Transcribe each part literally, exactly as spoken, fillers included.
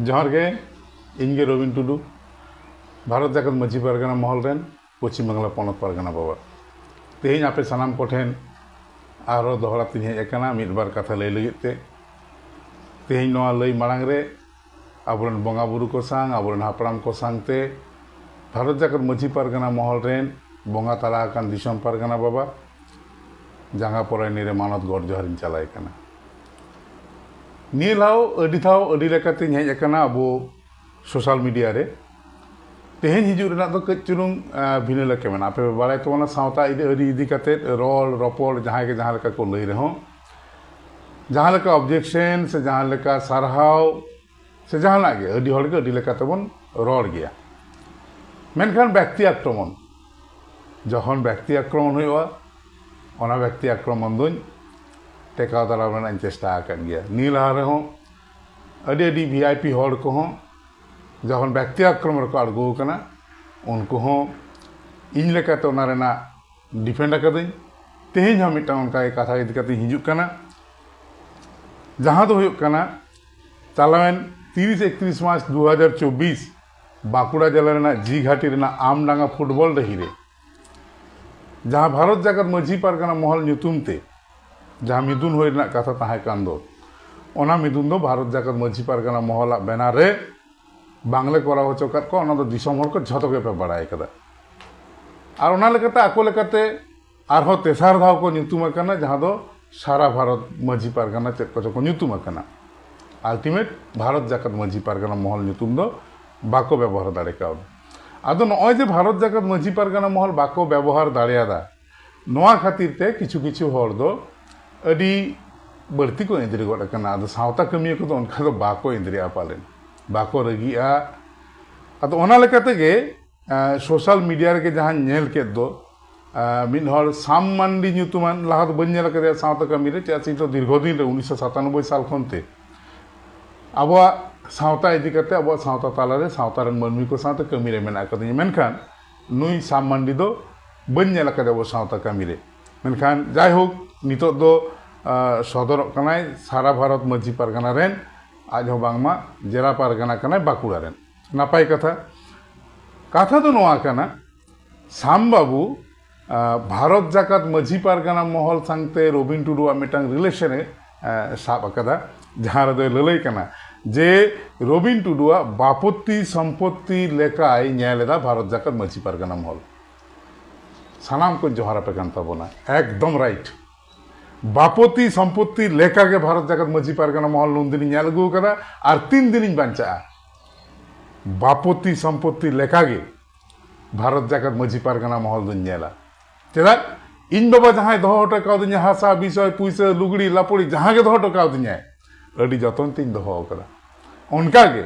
ᱡᱚᱦᱟᱨ ᱜᱮ, ᱤᱧ ᱜᱮ ᱨᱚᱵᱤᱱ ᱴᱩᱰᱩ, ᱵᱷᱟᱨᱚᱛ ᱡᱟᱠᱟᱛ ᱢᱟᱹᱡᱷᱤ ᱯᱟᱨᱜᱟᱱᱟ ᱢᱚᱦᱚᱞ ᱨᱮᱱ ᱯᱚᱪᱷᱤᱢ ᱵᱟᱝᱞᱟ ᱯᱚᱱᱚᱛ ᱯᱟᱨᱜᱟᱱᱟ ᱵᱟᱵᱟ᱾ ᱛᱮᱦᱮᱧ ᱟᱯᱮ ᱥᱟᱱᱟᱢ ᱠᱚᱴᱷᱮᱱ ᱟᱨᱦᱚᱸ ᱫᱚᱦᱲᱟ ᱛᱤᱧ ᱦᱮᱡ ᱟᱠᱟᱱᱟ ᱢᱤᱫ ᱵᱟᱨ ᱠᱟᱛᱷᱟ ᱞᱟᱹᱭ ᱞᱟᱹᱜᱤᱫ ᱛᱮ᱾ ᱛᱮᱦᱮᱧ ᱱᱚᱣᱟ ᱞᱟᱹᱭ ᱢᱟᱲᱟᱝ ᱨᱮ ᱟᱵᱚᱨᱮᱱ ᱵᱚᱸᱜᱟ ᱵᱩᱨᱩ ᱠᱚ ᱥᱟᱶ, ᱟᱵᱚᱨᱮᱱ ᱦᱟᱯᱲᱟᱢ ᱠᱚ ᱥᱟᱶᱛᱮ ᱵᱷᱟᱨᱚᱛ ᱡᱟᱠᱟᱛ ᱢᱟᱹᱡᱷᱤ ᱯᱟᱨᱜᱟᱱᱟ ᱢᱚᱦᱚᱞ ᱨᱮᱱ ᱵᱚᱸᱜᱟ ᱛᱟᱞᱟ ᱟᱠᱟᱱ ᱫᱤᱥᱚᱢ ᱯᱟᱨᱜᱟᱱᱟ ᱵᱟᱵᱟ ᱡᱟᱸᱜᱟ ᱯᱚᱨᱟᱭᱱᱤ ᱨᱮ ᱢᱟᱱᱚᱛ ᱜᱚᱰ ᱡᱚᱦᱟᱨᱤᱧ ᱪᱟᱞᱟᱭ ᱠᱟᱱᱟ᱾ ᱱᱤᱭᱟᱹ ᱫᱷᱟᱣ ᱟᱹᱰᱤ ᱫᱷᱟᱣ ᱟᱹᱰᱤ ᱞᱮᱠᱟᱛᱤᱧ ᱦᱮᱡ ᱟᱠᱟᱱᱟ ᱟᱵᱚ ᱥᱳᱥᱟᱞ ᱢᱤᱰᱤᱭᱟ ᱨᱮ᱾ ᱛᱮᱦᱮᱧ ᱦᱤᱡᱩᱜ ᱨᱮᱱᱟᱜ ᱫᱚ ᱠᱟᱹᱡ ᱪᱩᱞᱩᱝ, ᱟᱸ, ᱵᱷᱤᱱᱟᱹ ᱞᱮᱠᱟ ᱢᱮᱱᱟᱜᱼᱟ᱾ ᱟᱯᱮ ᱯᱮ ᱵᱟᱲᱟᱭ ᱛᱟᱵᱚᱱᱟ, ᱥᱟᱶᱛᱟ ᱤᱫᱤ, ᱟᱹᱨᱤ ᱤᱫᱤ ᱠᱟᱛᱮᱫ ᱨᱚᱲ ᱨᱚᱯᱚᱲ ᱡᱟᱦᱟᱸᱭ ᱜᱮ ᱡᱟᱦᱟᱸ ᱞᱮᱠᱟ ᱠᱚ ᱞᱟᱹᱭ ᱨᱮᱦᱚᱸ, ᱡᱟᱦᱟᱸ ᱞᱮᱠᱟ ᱚᱵᱡᱮᱠᱥᱮᱱ ᱥᱮ ᱡᱟᱦᱟᱸ ᱞᱮᱠᱟ ᱥᱟᱨᱦᱟᱣ ᱥᱮ ᱡᱟᱦᱟᱱᱟᱜ ᱜᱮ, ᱟᱹᱰᱤ ᱦᱚᱲ ᱜᱮ ᱟᱹᱰᱤ ᱞᱮᱠᱟ ᱛᱮᱵᱚᱱ ᱨᱚᱲ ᱜᱮᱭᱟ᱾ ᱢᱮᱱᱠᱷᱟᱱ ᱵᱮᱠᱛᱤ ᱟᱠᱨᱚᱢᱚᱱ, ᱡᱚᱠᱷᱚᱱ ᱵᱮᱠᱛᱤ ᱟᱠᱨᱚᱢᱚᱱ ᱦᱩᱭᱩᱜᱼᱟ, ᱚᱱᱟ ᱵᱮᱠᱛᱤ ᱟᱠᱨᱚᱢᱚᱱ ᱫᱚᱧ ᱴᱮᱠᱟᱣ ᱫᱟᱨᱟᱢ ᱨᱮᱱᱟᱜ ᱤᱧ ᱪᱮᱥᱴᱟ ᱟᱠᱟᱫ ᱜᱮᱭᱟ᱾ ᱱᱤᱭᱟᱹ ᱞᱟᱦᱟ ᱨᱮᱦᱚᱸ ᱟᱹᱰᱤ ᱟᱹᱰᱤ ᱵᱷᱤ ᱟᱭ ᱯᱤ ᱦᱚᱲ ᱠᱚᱦᱚᱸ ᱡᱚᱠᱷᱚᱱ ᱵᱮᱠᱛᱤ ᱟᱠᱨᱚᱢᱚᱱ ᱨᱮᱠᱚ ᱟᱬᱜᱚ ᱟᱠᱟᱱᱟ, ᱩᱱᱠᱩ ᱦᱚᱸ ᱤᱧ ᱞᱮᱠᱟᱛᱮ ᱚᱱᱟ ᱨᱮᱱᱟᱜ ᱰᱤᱯᱷᱮᱱᱰ ᱟᱠᱟᱫᱟᱹᱧ᱾ ᱛᱮᱦᱮᱧ ᱦᱚᱸ ᱢᱤᱫᱴᱟᱝ ᱚᱱᱠᱟ ᱜᱮ ᱠᱟᱛᱷᱟ ᱤᱫᱤ ᱠᱟᱛᱮᱧ ᱦᱤᱡᱩᱜ ᱠᱟᱱᱟ, ᱡᱟᱦᱟᱸ ᱫᱚ ᱦᱩᱭᱩᱜ ᱠᱟᱱᱟ ᱪᱟᱞᱟᱣᱮᱱ ᱛᱤᱨᱤᱥ ᱮᱠᱛᱨᱤᱥ ᱢᱟᱨᱪ ᱫᱩ ᱦᱟᱡᱟᱨ ᱪᱚᱵᱵᱤᱥ ᱵᱟᱸᱠᱩᱲᱟ ᱡᱮᱞᱟ ᱨᱮᱱᱟᱜ ᱡᱤ ᱜᱷᱟᱴᱤ ᱨᱮᱱᱟᱜ ᱟᱢᱰᱟᱸᱜᱟ ᱯᱷᱩᱴᱵᱚᱞ ᱰᱟᱹᱦᱤ ᱨᱮ ᱡᱟᱦᱟᱸ ᱵᱷᱟᱨᱚᱛ ᱡᱟᱠᱟᱛ ᱢᱟᱹᱡᱷᱤ ᱯᱟᱨᱜᱟᱱᱟ ᱢᱚᱦᱚᱞ ᱧᱩᱛᱩᱢ ᱛᱮ ᱡᱟᱦᱟᱸ ᱢᱤᱫᱩᱱ ᱦᱩᱭ ᱨᱮᱱᱟᱜ ᱠᱟᱛᱷᱟ ᱛᱟᱦᱮᱸ ᱠᱟᱱ ᱫᱚ, ᱚᱱᱟ ᱢᱤᱫᱩᱱ ᱫᱚ ᱵᱷᱟᱨᱚᱛ ᱡᱟᱠᱟᱛ ᱢᱟᱹᱡᱷᱤ ᱯᱟᱨᱜᱟᱱᱟ ᱢᱚᱦᱚᱞᱟᱜ ᱵᱮᱱᱟᱨ ᱨᱮ ᱵᱟᱝᱞᱮ ᱠᱚᱨᱟᱣ ᱦᱚᱪᱚ ᱟᱠᱟᱫ ᱠᱚᱣᱟ᱾ ᱚᱱᱟ ᱫᱚ ᱫᱤᱥᱚᱢ ᱦᱚᱲ ᱠᱚ ᱡᱷᱚᱛᱚ ᱜᱮᱯᱮ ᱵᱟᱲᱟᱭ ᱟᱠᱟᱫᱟ᱾ ᱟᱨ ᱚᱱᱟ ᱞᱮᱠᱟᱛᱮ ᱟᱠᱚ ᱞᱮᱠᱟᱛᱮ ᱟᱨᱦᱚᱸ ᱛᱮᱥᱟᱨ ᱫᱷᱟᱣ ᱠᱚ ᱧᱩᱛᱩᱢ ᱟᱠᱟᱱᱟ, ᱡᱟᱦᱟᱸ ᱫᱚ ᱥᱟᱨᱟ ᱵᱷᱟᱨᱚᱛ ᱢᱟᱹᱡᱷᱤ ᱯᱟᱨᱜᱟᱱᱟ ᱪᱮᱫ ᱠᱚᱪᱚ ᱠᱚ ᱧᱩᱛᱩᱢ ᱟᱠᱟᱱᱟ᱾ ᱟᱞᱴᱤᱢᱮᱴ ᱵᱷᱟᱨᱚᱛ ᱡᱟᱠᱟᱛ ᱢᱟᱹᱡᱷᱤ ᱯᱟᱨᱜᱟᱱᱟ ᱢᱚᱦᱚᱞ ᱧᱩᱛᱩᱢ ᱫᱚ ᱵᱟᱠᱚ ᱵᱮᱵᱚᱦᱟᱨ ᱫᱟᱲᱮ ᱠᱟᱣᱫᱟ᱾ ᱟᱫᱚ ᱱᱚᱜᱼᱚᱭ ᱡᱮ ᱵᱷᱟᱨᱚᱛ ᱡᱟᱠᱟᱛ ᱢᱟᱹᱡᱷᱤ ᱯᱟᱨᱜᱟᱱᱟ ᱢᱚᱦᱚᱞ ᱵᱟᱠᱚ ᱵᱮᱵᱚᱦᱟᱨ ᱫᱟᱲᱮᱭᱟᱫᱟ, ᱱᱚᱣᱟ ᱠᱷᱟᱹᱛᱤᱨ ᱛᱮ ᱠᱤᱪᱷᱩ ᱠᱤᱪᱷᱩ ᱦᱚᱲ ᱫᱚ ᱟᱹᱰᱤ ᱵᱟᱹᱲᱛᱤ ᱠᱚ ᱮᱸᱫᱽᱨᱮ ᱜᱚᱫ ᱟᱠᱟᱱᱟ᱾ ᱟᱫᱚ ᱥᱟᱶᱛᱟ ᱠᱟᱹᱢᱤᱭᱟᱹ ᱠᱚᱫᱚ ᱚᱱᱠᱟ ᱫᱚ ᱵᱟᱠᱚ ᱮᱸᱫᱽᱨᱮᱜᱼᱟ ᱯᱟᱞᱮᱱ, ᱵᱟᱠᱚ ᱨᱟᱹᱜᱤᱜᱼᱟ᱾ ᱟᱫᱚ ᱚᱱᱟ ᱞᱮᱠᱟ ᱛᱮᱜᱮ, ᱟᱸ, ᱥᱳᱥᱟᱞ ᱢᱤᱰᱤᱭᱟ ᱨᱮᱜᱮ ᱡᱟᱦᱟᱸᱧ ᱧᱮᱞ ᱠᱮᱫ ᱫᱚ, ᱟᱸ, ᱢᱤᱫ ᱦᱚᱲ ᱥᱟᱢ ᱢᱟᱱᱰᱤ ᱧᱩᱛᱩᱢᱟᱱ, ᱞᱟᱦᱟ ᱫᱚ ᱵᱟᱹᱧ ᱧᱮᱞ ᱟᱠᱟᱫᱮᱭᱟ ᱥᱟᱶᱛᱟ ᱠᱟᱹᱢᱤ ᱨᱮ, ᱪᱮᱫᱟᱜ ᱥᱮ ᱤᱧ ᱫᱚ ᱫᱤᱨᱜᱷᱚ ᱫᱤᱱ ᱨᱮ ᱩᱱᱤᱥᱥᱚ ᱥᱟᱛᱟᱱᱚᱵᱵᱳᱭ ᱥᱟᱞ ᱠᱷᱚᱱ ᱛᱮ ᱟᱵᱚᱣᱟᱜ ᱥᱟᱶᱛᱟ ᱤᱫᱤ ᱠᱟᱛᱮ, ᱟᱵᱚᱣᱟᱜ ᱥᱟᱶᱛᱟ ᱛᱟᱞᱟ ᱨᱮ, ᱥᱟᱶᱛᱟ ᱨᱮᱱ ᱢᱟᱹᱱᱢᱤ ᱠᱚ ᱥᱟᱶᱛᱮ ᱠᱟᱹᱢᱤ ᱨᱮ ᱢᱮᱱᱟᱜ ᱟᱠᱟᱫᱤᱧᱟ᱾ ᱢᱮᱱᱠᱷᱟᱱ ᱱᱩᱭ ᱥᱟᱢ ᱢᱟᱱᱰᱤ ᱫᱚ ᱵᱟᱹᱧ ᱧᱮᱞ ᱟᱠᱟᱫᱮᱭᱟ ᱟᱵᱚ ᱥᱟᱶᱛᱟ ᱠᱟᱹᱢᱤ ᱨᱮ᱾ ᱢᱮᱱᱠᱷᱟᱱ ᱡᱟᱭᱦᱳᱠ, ᱱᱤᱛᱚᱜ ᱫᱚ, ᱟᱸ, ᱥᱚᱫᱚᱨᱚᱜ ᱠᱟᱱᱟᱭ ᱥᱟᱨᱟ ᱵᱷᱟᱨᱚᱛ ᱢᱟᱹᱡᱷᱤ ᱯᱟᱨᱜᱟᱱᱟ ᱨᱮᱱ ᱟᱡ ᱦᱚᱸ ᱵᱟᱝᱢᱟ ᱡᱮᱞᱟ ᱯᱟᱨᱜᱟᱱᱟ ᱠᱟᱱᱟᱭ ᱵᱟᱸᱠᱩᱲᱟ ᱨᱮᱱ᱾ ᱱᱟᱯᱟᱭ ᱠᱟᱛᱷᱟ᱾ ᱠᱟᱛᱷᱟ ᱫᱚ ᱱᱚᱣᱟ ᱠᱟᱱᱟ, ᱥᱟᱢ ᱵᱟᱹᱵᱩ, ᱟᱸ, ᱵᱷᱟᱨᱚᱛ ᱡᱟᱠᱟᱛ ᱢᱟᱹᱡᱷᱤ ᱯᱟᱨᱜᱟᱱᱟ ᱢᱚᱦᱚᱞ ᱥᱟᱝᱛᱮ ᱨᱚᱵᱤᱱ ᱴᱩᱰᱩᱣᱟᱜ ᱢᱤᱫᱴᱟᱝ relation ᱮ, ᱟᱸ, ᱥᱟᱵ ᱟᱠᱟᱫᱟ, ᱡᱟᱦᱟᱸ ᱨᱮᱫᱚᱭ ᱞᱟᱹᱞᱟᱹᱭ ᱠᱟᱱᱟ ᱡᱮ ᱨᱚᱵᱤᱱ ᱴᱩᱰᱩᱣᱟᱜ ᱵᱟᱯᱚᱛᱤ ᱥᱚᱢᱯᱚᱛᱛᱤ ᱞᱮᱠᱟᱭ ᱧᱮᱞ ᱮᱫᱟ ᱵᱷᱟᱨᱚᱛ ᱡᱟᱠᱟᱛ ᱢᱟᱹᱡᱷᱤ ᱯᱟᱨᱜᱟᱱᱟ ᱢᱚᱦᱚᱞ᱾ ᱥᱟᱱᱟᱢ ᱠᱚᱧ ᱡᱚᱦᱟᱨ ᱟᱯᱮ ᱠᱟᱱ ᱛᱟᱵᱚᱱᱟ, ᱮᱠᱫᱚᱢ right᱾ ᱵᱟᱯᱚᱛᱤ ᱥᱚᱢᱯᱚᱛᱛᱤ ᱞᱮᱠᱟᱜᱮ ᱵᱷᱟᱨᱚᱛ ᱡᱟᱠᱟᱛ ᱢᱟᱹᱡᱷᱤ ᱯᱟᱨᱜᱟᱱᱟ ᱢᱚᱦᱚᱞ ᱱᱩᱱᱫᱤᱱᱤᱧ ᱧᱮᱞ ᱟᱹᱜᱩ ᱟᱠᱟᱫᱟ ᱟᱨ ᱛᱤᱱ ᱫᱤᱱᱤᱧ ᱵᱟᱧᱪᱟᱜᱼᱟ, ᱵᱟᱯᱚᱛᱤ ᱥᱚᱢᱯᱚᱛᱛᱤ ᱞᱮᱠᱟᱜᱮ ᱵᱷᱟᱨᱚᱛ ᱡᱟᱠᱟᱛ ᱢᱟᱹᱡᱷᱤ ᱯᱟᱨᱜᱟᱱᱟ ᱢᱚᱦᱚᱞ ᱫᱚᱧ ᱧᱮᱞᱟ᱾ ᱪᱮᱫᱟᱜ? ᱤᱧ ᱵᱟᱵᱟ ᱡᱟᱦᱟᱸᱭ ᱫᱚᱦᱚ ᱦᱚᱴᱚ ᱠᱟᱣᱫᱤᱧᱟ, ᱦᱟᱥᱟ, ᱵᱤᱥᱚᱭ, ᱯᱩᱭᱥᱟᱹ, ᱞᱩᱜᱽᱲᱤ, ᱞᱟᱯᱚᱲᱤ, ᱡᱟᱦᱟᱸ ᱜᱮ ᱫᱚᱦᱚ ᱦᱚᱴᱚ ᱠᱟᱣᱫᱤᱧᱟᱭ, ᱟᱹᱰᱤ ᱡᱚᱛᱚᱱ ᱛᱤᱧ ᱫᱚᱦᱚ ᱟᱠᱟᱫᱟ᱾ ᱚᱱᱠᱟᱜᱮ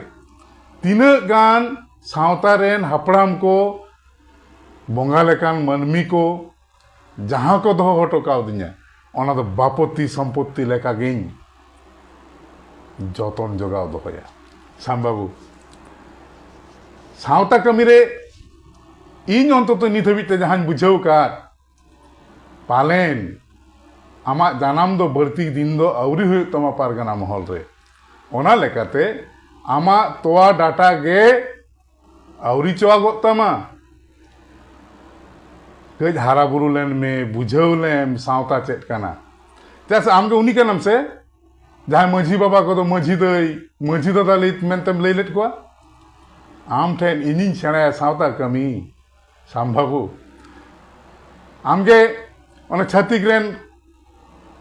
ᱛᱤᱱᱟᱹᱜ ᱜᱟᱱ ᱥᱟᱶᱛᱟ ᱨᱮᱱ ᱦᱟᱯᱲᱟᱢ ᱠᱚ, ᱵᱚᱸᱜᱟ ᱞᱮᱠᱟᱱ ᱢᱟᱹᱱᱢᱤ ᱠᱚ, ᱡᱟᱦᱟᱸ ᱠᱚ ᱫᱚᱦᱚ ᱦᱚᱴᱚ ᱠᱟᱣᱫᱤᱧᱟ, ᱚᱱᱟ ᱫᱚ ᱵᱟᱯᱚᱛᱤ ᱥᱚᱢᱯᱚᱛᱛᱤ ᱞᱮᱠᱟᱜᱤᱧ ᱡᱚᱛᱚᱱ ᱡᱚᱜᱟᱣ ᱫᱚᱦᱚᱭᱟ᱾ ᱥᱟᱢ ᱵᱟᱹᱵᱩ, ᱥᱟᱶᱛᱟ ᱠᱟᱹᱢᱤ ᱨᱮ ᱤᱧ ᱚᱱᱛᱚᱛᱚ ᱱᱤᱛ ᱦᱟᱹᱵᱤᱡ ᱛᱮ ᱡᱟᱦᱟᱸᱧ ᱵᱩᱡᱷᱟᱹᱣ ᱟᱠᱟᱫ, ᱯᱟᱞᱮᱱ ᱟᱢᱟᱜ ᱡᱟᱱᱟᱢ ᱫᱚ ᱵᱟᱹᱲᱛᱤ ᱫᱤᱱ ᱫᱚ ᱟᱹᱣᱨᱤ ᱦᱩᱭᱩᱜ ᱛᱟᱢᱟ ᱯᱟᱨᱜᱟᱱᱟ ᱢᱚᱦᱚᱞ ᱨᱮ᱾ ᱚᱱᱟ ᱞᱮᱠᱟᱛᱮ ᱟᱢᱟᱜ ᱛᱚᱣᱟ ᱰᱟᱴᱟ ᱜᱮ ᱟᱹᱣᱨᱤ ᱪᱚᱣᱟᱜᱚᱜ ᱛᱟᱢᱟ᱾ ᱠᱟᱹᱡ ᱦᱟᱨᱟ ᱵᱩᱨᱩ ᱞᱮᱱ ᱢᱮ, ᱵᱩᱡᱷᱟᱹᱣ ᱞᱮᱢ ᱥᱟᱶᱛᱟ ᱪᱮᱫ ᱠᱟᱱᱟ᱾ ᱪᱮᱫᱟᱜ ᱥᱮ ᱟᱢ ᱜᱮ ᱩᱱᱤ ᱠᱟᱱᱟᱢ ᱥᱮ, ᱡᱟᱦᱟᱸᱭ ᱢᱟᱹᱡᱷᱤ ᱵᱟᱵᱟ ᱠᱚᱫᱚ ᱢᱟᱹᱡᱷᱤ ᱫᱟᱹᱭ, ᱢᱟᱹᱡᱷᱤ ᱫᱟᱫᱟ ᱞᱟᱹᱭ ᱢᱮᱱᱛᱮᱢ ᱞᱟᱹᱭ ᱞᱮᱫ ᱠᱚᱣᱟ᱾ ᱟᱢ ᱴᱷᱮᱱ ᱤᱧᱤᱧ ᱥᱮᱬᱟᱭᱟ ᱥᱟᱶᱛᱟ ᱠᱟᱹᱢᱤ, ᱥᱟᱢ ᱵᱟᱹᱵᱩ᱾ ᱟᱢᱜᱮ ᱚᱱᱟ ᱪᱷᱟᱹᱛᱤᱠ ᱨᱮᱱ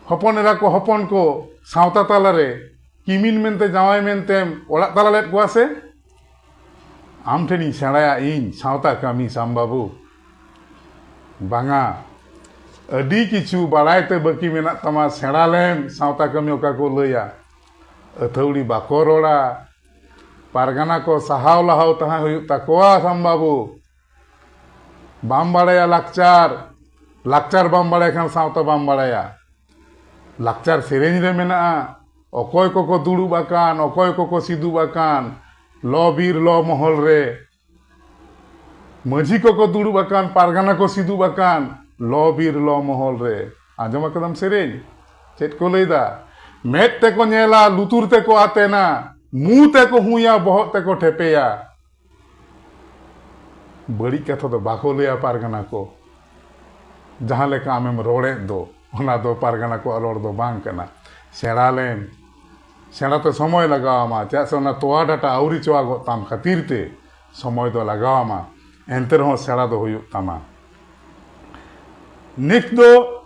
ᱦᱚᱯᱚᱱ ᱮᱨᱟ ᱠᱚ, ᱦᱚᱯᱚᱱ ᱠᱚ ᱥᱟᱶᱛᱟ ᱛᱟᱞᱟᱨᱮ ᱠᱤᱢᱤᱱ ᱢᱮᱱᱛᱮ, ᱡᱟᱶᱟᱭ ᱢᱮᱱᱛᱮᱢ ᱚᱲᱟᱜ ᱛᱟᱞᱟ ᱞᱮᱫ ᱠᱚᱣᱟ ᱥᱮ? ᱟᱢ ᱴᱷᱮᱱᱤᱧ ᱥᱮᱬᱟᱭᱟ ᱤᱧ ᱥᱟᱶᱛᱟ ᱠᱟᱹᱢᱤ, ᱥᱟᱢ ᱵᱟᱹᱵᱩ᱾ ᱵᱟᱝᱟ, ᱟᱹᱰᱤ ᱠᱤᱪᱷᱩ ᱵᱟᱲᱟᱭ ᱛᱮ ᱵᱟᱹᱠᱤ ᱢᱮᱱᱟᱜ ᱛᱟᱢᱟ, ᱥᱮᱬᱟ ᱞᱮᱢ ᱥᱟᱶᱛᱟ ᱠᱟᱹᱢᱤ ᱚᱠᱟ ᱠᱚ ᱞᱟᱹᱭᱟ᱾ ᱟᱹᱛᱷᱟᱹᱣᱲᱤ ᱵᱟᱠᱚ ᱨᱚᱲᱟ, ᱯᱟᱨᱜᱟᱱᱟ ᱠᱚ ᱥᱟᱦᱟᱣ ᱞᱟᱦᱟᱣ ᱛᱟᱦᱮᱸ ᱦᱩᱭᱩᱜ ᱛᱟᱠᱚᱣᱟ, ᱥᱟᱢ ᱵᱟᱹᱵᱩ᱾ ᱵᱟᱢ ᱵᱟᱲᱟᱭᱟ ᱞᱟᱠᱪᱟᱨ, ᱞᱟᱠᱪᱟᱨ ᱵᱟᱢ ᱵᱟᱲᱟᱭ ᱠᱷᱟᱱ ᱥᱟᱶᱛᱟ ᱵᱟᱢ ᱵᱟᱲᱟᱭᱟ᱾ ᱞᱟᱠᱪᱟᱨ ᱥᱮᱨᱮᱧ ᱨᱮ ᱢᱮᱱᱟᱜᱼᱟ, ᱚᱠᱚᱭ ᱠᱚᱠᱚ ᱫᱩᱲᱩᱵ ᱟᱠᱟᱱ, ᱚᱠᱚᱭ ᱠᱚᱠᱚ ᱥᱤᱫᱩᱵ ᱟᱠᱟᱱ, ᱞᱚ ᱵᱤᱨ ᱞᱚ ᱢᱚᱦᱚᱞ ᱨᱮ᱾ ᱢᱟᱹᱡᱷᱤ ᱠᱚᱠᱚ ᱫᱩᱲᱩᱵ ᱟᱠᱟᱱ, ᱯᱟᱨᱜᱟᱱᱟ ᱠᱚ ᱥᱤᱫᱩᱵ ᱟᱠᱟᱱ, ᱞᱚ ᱵᱤᱨ ᱞᱚ ᱢᱚᱦᱚᱞ ᱨᱮ᱾ ᱟᱸᱡᱚᱢ ᱟᱠᱟᱫᱟᱢ ᱥᱮᱨᱮᱧ? ᱪᱮᱫ ᱠᱚ ᱞᱟᱹᱭᱫᱟ? ᱢᱮᱫ ᱛᱮᱠᱚ ᱧᱮᱞᱟ, ᱞᱩᱛᱩᱨ ᱛᱮᱠᱚ ᱟᱛᱮᱱᱟ, ᱢᱩ ᱛᱮᱠᱚ ᱦᱩᱭᱟ, ᱵᱚᱦᱚᱜ ᱛᱮᱠᱚ ᱴᱷᱮᱯᱮᱭᱟ᱾ ᱵᱟᱹᱲᱤᱡ ᱠᱟᱛᱷᱟ ᱫᱚ ᱵᱟᱠᱚ ᱞᱟᱹᱭᱟ ᱯᱟᱨᱜᱟᱱᱟ ᱠᱚ᱾ ᱡᱟᱦᱟᱸ ᱞᱮᱠᱟ ᱟᱢᱮᱢ ᱨᱚᱲᱮᱫ ᱫᱚ, ᱚᱱᱟ ᱫᱚ ᱯᱟᱨᱜᱟᱱᱟ ᱠᱚᱣᱟᱜ ᱨᱚᱲ ᱫᱚ ᱵᱟᱝ ᱠᱟᱱᱟ᱾ ᱥᱮᱬᱟ ᱞᱮᱢ᱾ ᱥᱮᱬᱟ ᱛᱮ ᱥᱚᱢᱚᱭ ᱞᱟᱜᱟᱣ ᱟᱢᱟ, ᱪᱮᱫᱟᱜ ᱥᱮ ᱚᱱᱟ ᱛᱚᱣᱟ ᱰᱟᱴᱟ ᱟᱹᱣᱨᱤ ᱪᱚᱣᱟᱜᱚᱜ ᱛᱟᱢ ᱠᱷᱟᱹᱛᱤᱨ ᱛᱮ ᱥᱚᱢᱚᱭ ᱫᱚ ᱞᱟᱜᱟᱣ ᱟᱢᱟ᱾ ᱮᱱᱛᱮ ᱨᱮᱦᱚᱸ ᱥᱮᱬᱟ ᱫᱚ ᱦᱩᱭᱩᱜ ᱛᱟᱢᱟ᱾ ᱱᱤᱛ ᱫᱚ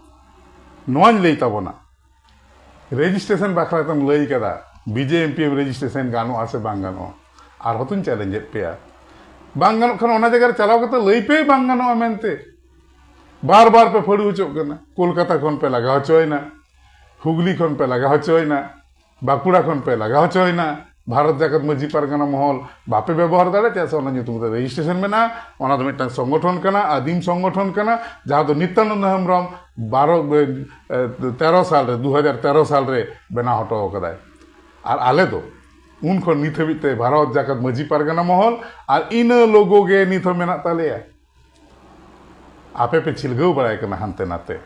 ᱱᱚᱣᱟᱧ ᱞᱟᱹᱭ ᱛᱟᱵᱚᱱᱟ, ᱨᱮᱡᱤᱥᱴᱨᱮᱥᱚᱱ ᱵᱟᱠᱷᱨᱟ ᱛᱮᱢ ᱞᱟᱹᱭ ᱠᱟᱫᱟ, ᱵᱤᱡᱮ ᱮᱢᱯᱤ ᱮᱢ ᱨᱮᱡᱤᱥᱴᱨᱮᱥᱚᱱ ᱜᱟᱱᱚᱜᱼᱟ ᱥᱮ ᱵᱟᱝ ᱜᱟᱱᱚᱜᱼᱟ? ᱟᱨᱦᱚᱸ ᱛᱚᱧ ᱪᱮᱞᱮᱧᱡᱮᱫ ᱯᱮᱭᱟ, ᱵᱟᱝ ᱜᱟᱱᱚᱜ ᱠᱷᱟᱱ ᱚᱱᱟ ᱡᱟᱭᱜᱟ ᱨᱮ ᱪᱟᱞᱟᱣ ᱠᱟᱛᱮ ᱞᱟᱹᱭ ᱯᱮ ᱵᱟᱝ ᱜᱟᱱᱚᱜᱼᱟ ᱢᱮᱱᱛᱮ᱾ ᱵᱟᱨ ᱵᱟᱨ ᱯᱮ ᱯᱷᱟᱹᱲᱩ ᱦᱚᱪᱚᱜ ᱠᱟᱱᱟ, ᱠᱳᱞᱠᱟᱛᱟ ᱠᱷᱚᱱ ᱯᱮ ᱞᱟᱜᱟ ᱦᱚᱪᱚᱭᱮᱱᱟ, ᱦᱩᱜᱽᱞᱤ ᱠᱷᱚᱱ ᱯᱮ ᱞᱟᱜᱟ ᱦᱚᱪᱚᱭᱮᱱᱟ, ᱵᱟᱸᱠᱩᱲᱟ ᱠᱷᱚᱱ ᱯᱮ ᱞᱟᱜᱟ ᱦᱚᱪᱚᱭᱮᱱᱟ, ᱵᱷᱟᱨᱚᱛ ᱡᱟᱠᱟᱛ ᱢᱟᱹᱡᱷᱤ ᱯᱟᱨᱜᱟᱱᱟ ᱢᱚᱦᱚᱞ ᱵᱟᱯᱮ ᱵᱮᱵᱚᱦᱟᱨ ᱫᱟᱲᱮᱭᱟᱜᱼᱟ, ᱪᱮᱫᱟᱜ ᱥᱮ ᱚᱱᱟ ᱧᱩᱛᱩᱢ ᱛᱮ ᱨᱮᱡᱤᱥᱴᱨᱮᱥᱚᱱ ᱢᱮᱱᱟᱜᱼᱟ᱾ ᱚᱱᱟ ᱫᱚ ᱢᱤᱫᱴᱟᱝ ᱥᱚᱝᱜᱚᱴᱷᱚᱱ ᱠᱟᱱᱟ, ᱟᱹᱫᱤᱢ ᱥᱚᱝᱜᱚᱴᱷᱚᱱ ᱠᱟᱱᱟ, ᱡᱟᱦᱟᱸ ᱫᱚ ᱱᱤᱛᱭᱟᱱᱚᱱᱫ ᱦᱮᱢᱵᱨᱚᱢ ᱵᱟᱨᱚ ᱮ, ᱛᱮᱨᱚ ᱥᱟᱞ ᱨᱮ, ᱫᱩ ᱦᱟᱡᱟᱨ ᱛᱮᱨᱚ ᱥᱟᱞ ᱨᱮ ᱵᱮᱱᱟᱣ ᱦᱚᱴᱚ ᱠᱟᱫᱟᱭ᱾ ᱟᱨ ᱟᱞᱮ ᱫᱚ ᱩᱱ ᱠᱷᱚᱱ ᱱᱤᱛ ᱦᱟᱹᱵᱤᱡ ᱛᱮ ᱵᱷᱟᱨᱚᱛ ᱡᱟᱠᱟᱛ ᱢᱟᱹᱡᱷᱤ ᱯᱟᱨᱜᱟᱱᱟ ᱢᱚᱦᱚᱞ ᱟᱨ ᱤᱱᱟᱹ ᱞᱳᱜᱳ ᱜᱮ ᱱᱤᱛ ᱦᱚᱸ ᱢᱮᱱᱟᱜ ᱛᱟᱞᱮᱭᱟ᱾ ᱟᱯᱮ ᱯᱮ ᱪᱷᱤᱞᱜᱟᱹᱣ ᱵᱟᱲᱟᱭ ᱠᱟᱱᱟ ᱦᱟᱱᱛᱮ ᱱᱟᱛᱮ᱾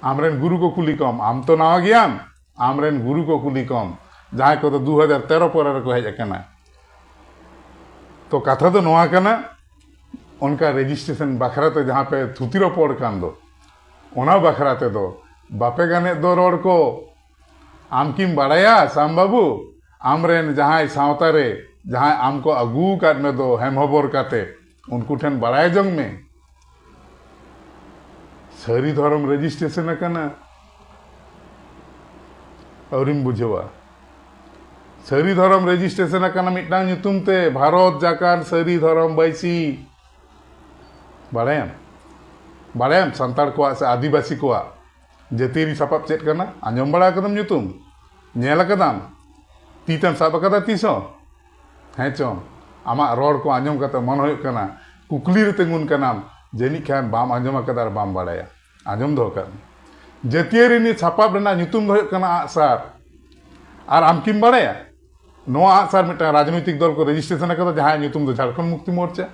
ᱟᱢᱨᱮᱱ ᱜᱩᱨᱩ ᱠᱚ ᱠᱩᱞᱤ ᱠᱚᱢ, ᱟᱢ ᱛᱚ ᱱᱟᱣᱟ ᱜᱮᱭᱟᱢ, ᱟᱢᱨᱮᱱ ᱜᱩᱨᱩ ᱠᱚ ᱠᱩᱞᱤ ᱠᱚᱢ, ᱡᱟᱦᱟᱸᱭ ᱠᱚᱫᱚ ᱫᱩ ᱦᱟᱡᱟᱨ ᱛᱮᱨᱚ ᱯᱚᱨᱮ ᱨᱮᱠᱚ ᱦᱮᱡ ᱟᱠᱟᱱᱟ᱾ ᱛᱚ ᱠᱟᱛᱷᱟ ᱫᱚ ᱱᱚᱣᱟ ᱠᱟᱱᱟ, ᱚᱱᱠᱟ ᱨᱮᱡᱤᱥᱴᱨᱮᱥᱚᱱ ᱵᱟᱠᱷᱨᱟ ᱛᱮ ᱡᱟᱦᱟᱸ ᱯᱮ ᱛᱷᱩᱛᱤ ᱨᱚᱯᱚᱲ ᱠᱟᱱ ᱫᱚ, ᱚᱱᱟ ᱵᱟᱠᱷᱨᱟ ᱛᱮᱫᱚ ᱵᱟᱯᱮ ᱜᱟᱱᱮᱫ ᱫᱚ ᱨᱚᱲ ᱠᱚ᱾ ᱟᱢ ᱠᱤᱢ ᱵᱟᱲᱟᱭᱟ ᱥᱟᱢ ᱵᱟᱹᱵᱩ, ᱟᱢᱨᱮᱱ ᱡᱟᱦᱟᱸᱭ ᱥᱟᱶᱛᱟ ᱨᱮ ᱡᱟᱦᱟᱸᱭ ᱟᱢ ᱠᱚ ᱟᱹᱜᱩ ᱟᱠᱟᱫ ᱢᱮ ᱫᱚ ᱦᱮᱢ ᱦᱚᱵᱚᱨ ᱠᱟᱛᱮ, ᱩᱱᱠᱩ ᱴᱷᱮᱱ ᱵᱟᱲᱟᱭ ᱡᱚᱝ ᱢᱮ᱾ ᱥᱟᱹᱨᱤ ᱫᱷᱚᱨᱚᱢ ᱨᱮᱡᱤᱥᱴᱨᱮᱥᱚᱱ ᱟᱠᱟᱱᱟ, ᱟᱹᱣᱨᱤᱢ ᱵᱩᱡᱷᱟᱹᱣᱟ? ᱥᱟᱹᱨᱤ ᱫᱷᱚᱨᱚᱢ ᱨᱮᱡᱤᱥᱴᱨᱮᱥᱚᱱ ᱟᱠᱟᱱᱟ ᱢᱤᱫᱴᱟᱝ ᱧᱩᱛᱩᱢ ᱛᱮ, ᱵᱷᱟᱨᱚᱛ ᱡᱟᱠᱟᱛ ᱥᱟᱹᱨᱤ ᱫᱷᱚᱨᱚᱢ ᱵᱟᱹᱭᱥᱤ᱾ ᱵᱟᱲᱟᱭᱟᱢ? ᱵᱟᱲᱟᱭᱟᱢ ᱥᱟᱱᱛᱟᱲ ᱠᱚᱣᱟᱜ ᱥᱮ ᱟᱹᱫᱤᱵᱟᱹᱥᱤ ᱠᱚᱣᱟᱜ ᱡᱟᱹᱛᱤᱭᱟᱹᱨᱤ ᱥᱟᱯᱟᱵ ᱪᱮᱫ ᱠᱟᱱᱟ? ᱟᱸᱡᱚᱢ ᱵᱟᱲᱟ ᱟᱠᱟᱫᱟᱢ ᱧᱩᱛᱩᱢ? ᱧᱮᱞ ᱟᱠᱟᱫᱟᱢ? ᱛᱤ ᱛᱮᱢ ᱥᱟᱵ ᱟᱠᱟᱫᱟ ᱛᱤᱥ ᱦᱚᱸ? ᱦᱮᱸ ᱪᱚᱝ? ᱟᱢᱟᱜ ᱨᱚᱲ ᱠᱚ ᱟᱸᱡᱚᱢ ᱠᱟᱛᱮ ᱢᱚᱱᱮ ᱦᱩᱭᱩᱜ ᱠᱟᱱᱟ ᱠᱩᱠᱞᱤ ᱨᱮ ᱛᱤᱸᱜᱩᱱ ᱠᱟᱱᱟᱢ, ᱡᱟᱹᱱᱤᱡ ᱠᱷᱟᱱ ᱵᱟᱢ ᱟᱸᱡᱚᱢ ᱟᱠᱟᱫᱟ ᱟᱨ ᱵᱟᱢ ᱵᱟᱲᱟᱭᱟ᱾ ᱟᱸᱡᱚᱢ ᱫᱚᱦᱚ ᱠᱟᱜ ᱢᱮ, ᱡᱟᱹᱛᱤᱭᱟᱹᱨᱤ ᱱᱤᱭᱟᱹ ᱥᱟᱯᱟᱵ ᱨᱮᱱᱟᱜ ᱧᱩᱛᱩᱢ ᱫᱚ ᱦᱩᱭᱩᱜ ᱠᱟᱱᱟ ᱟᱜᱼᱥᱟᱨ᱾ ᱟᱨ ᱟᱢ ᱠᱤᱢ ᱵᱟᱲᱟᱭᱟ ᱱᱚᱣᱟ ᱟᱜᱼᱥᱟᱨ ᱢᱤᱫᱴᱟᱝ ᱨᱟᱡᱽᱱᱳᱭᱛᱤᱠ ᱫᱚᱞ ᱠᱚ ᱨᱮᱡᱤᱥᱴᱨᱮᱥᱚᱱ ᱟᱠᱟᱫᱟ, ᱡᱟᱦᱟᱸᱭᱟᱜ ᱧᱩᱛᱩᱢ ᱫᱚ ᱡᱷᱟᱲᱠᱷᱚᱸᱰ ᱢᱩᱠᱛᱤ ᱢᱳᱨᱪᱟ,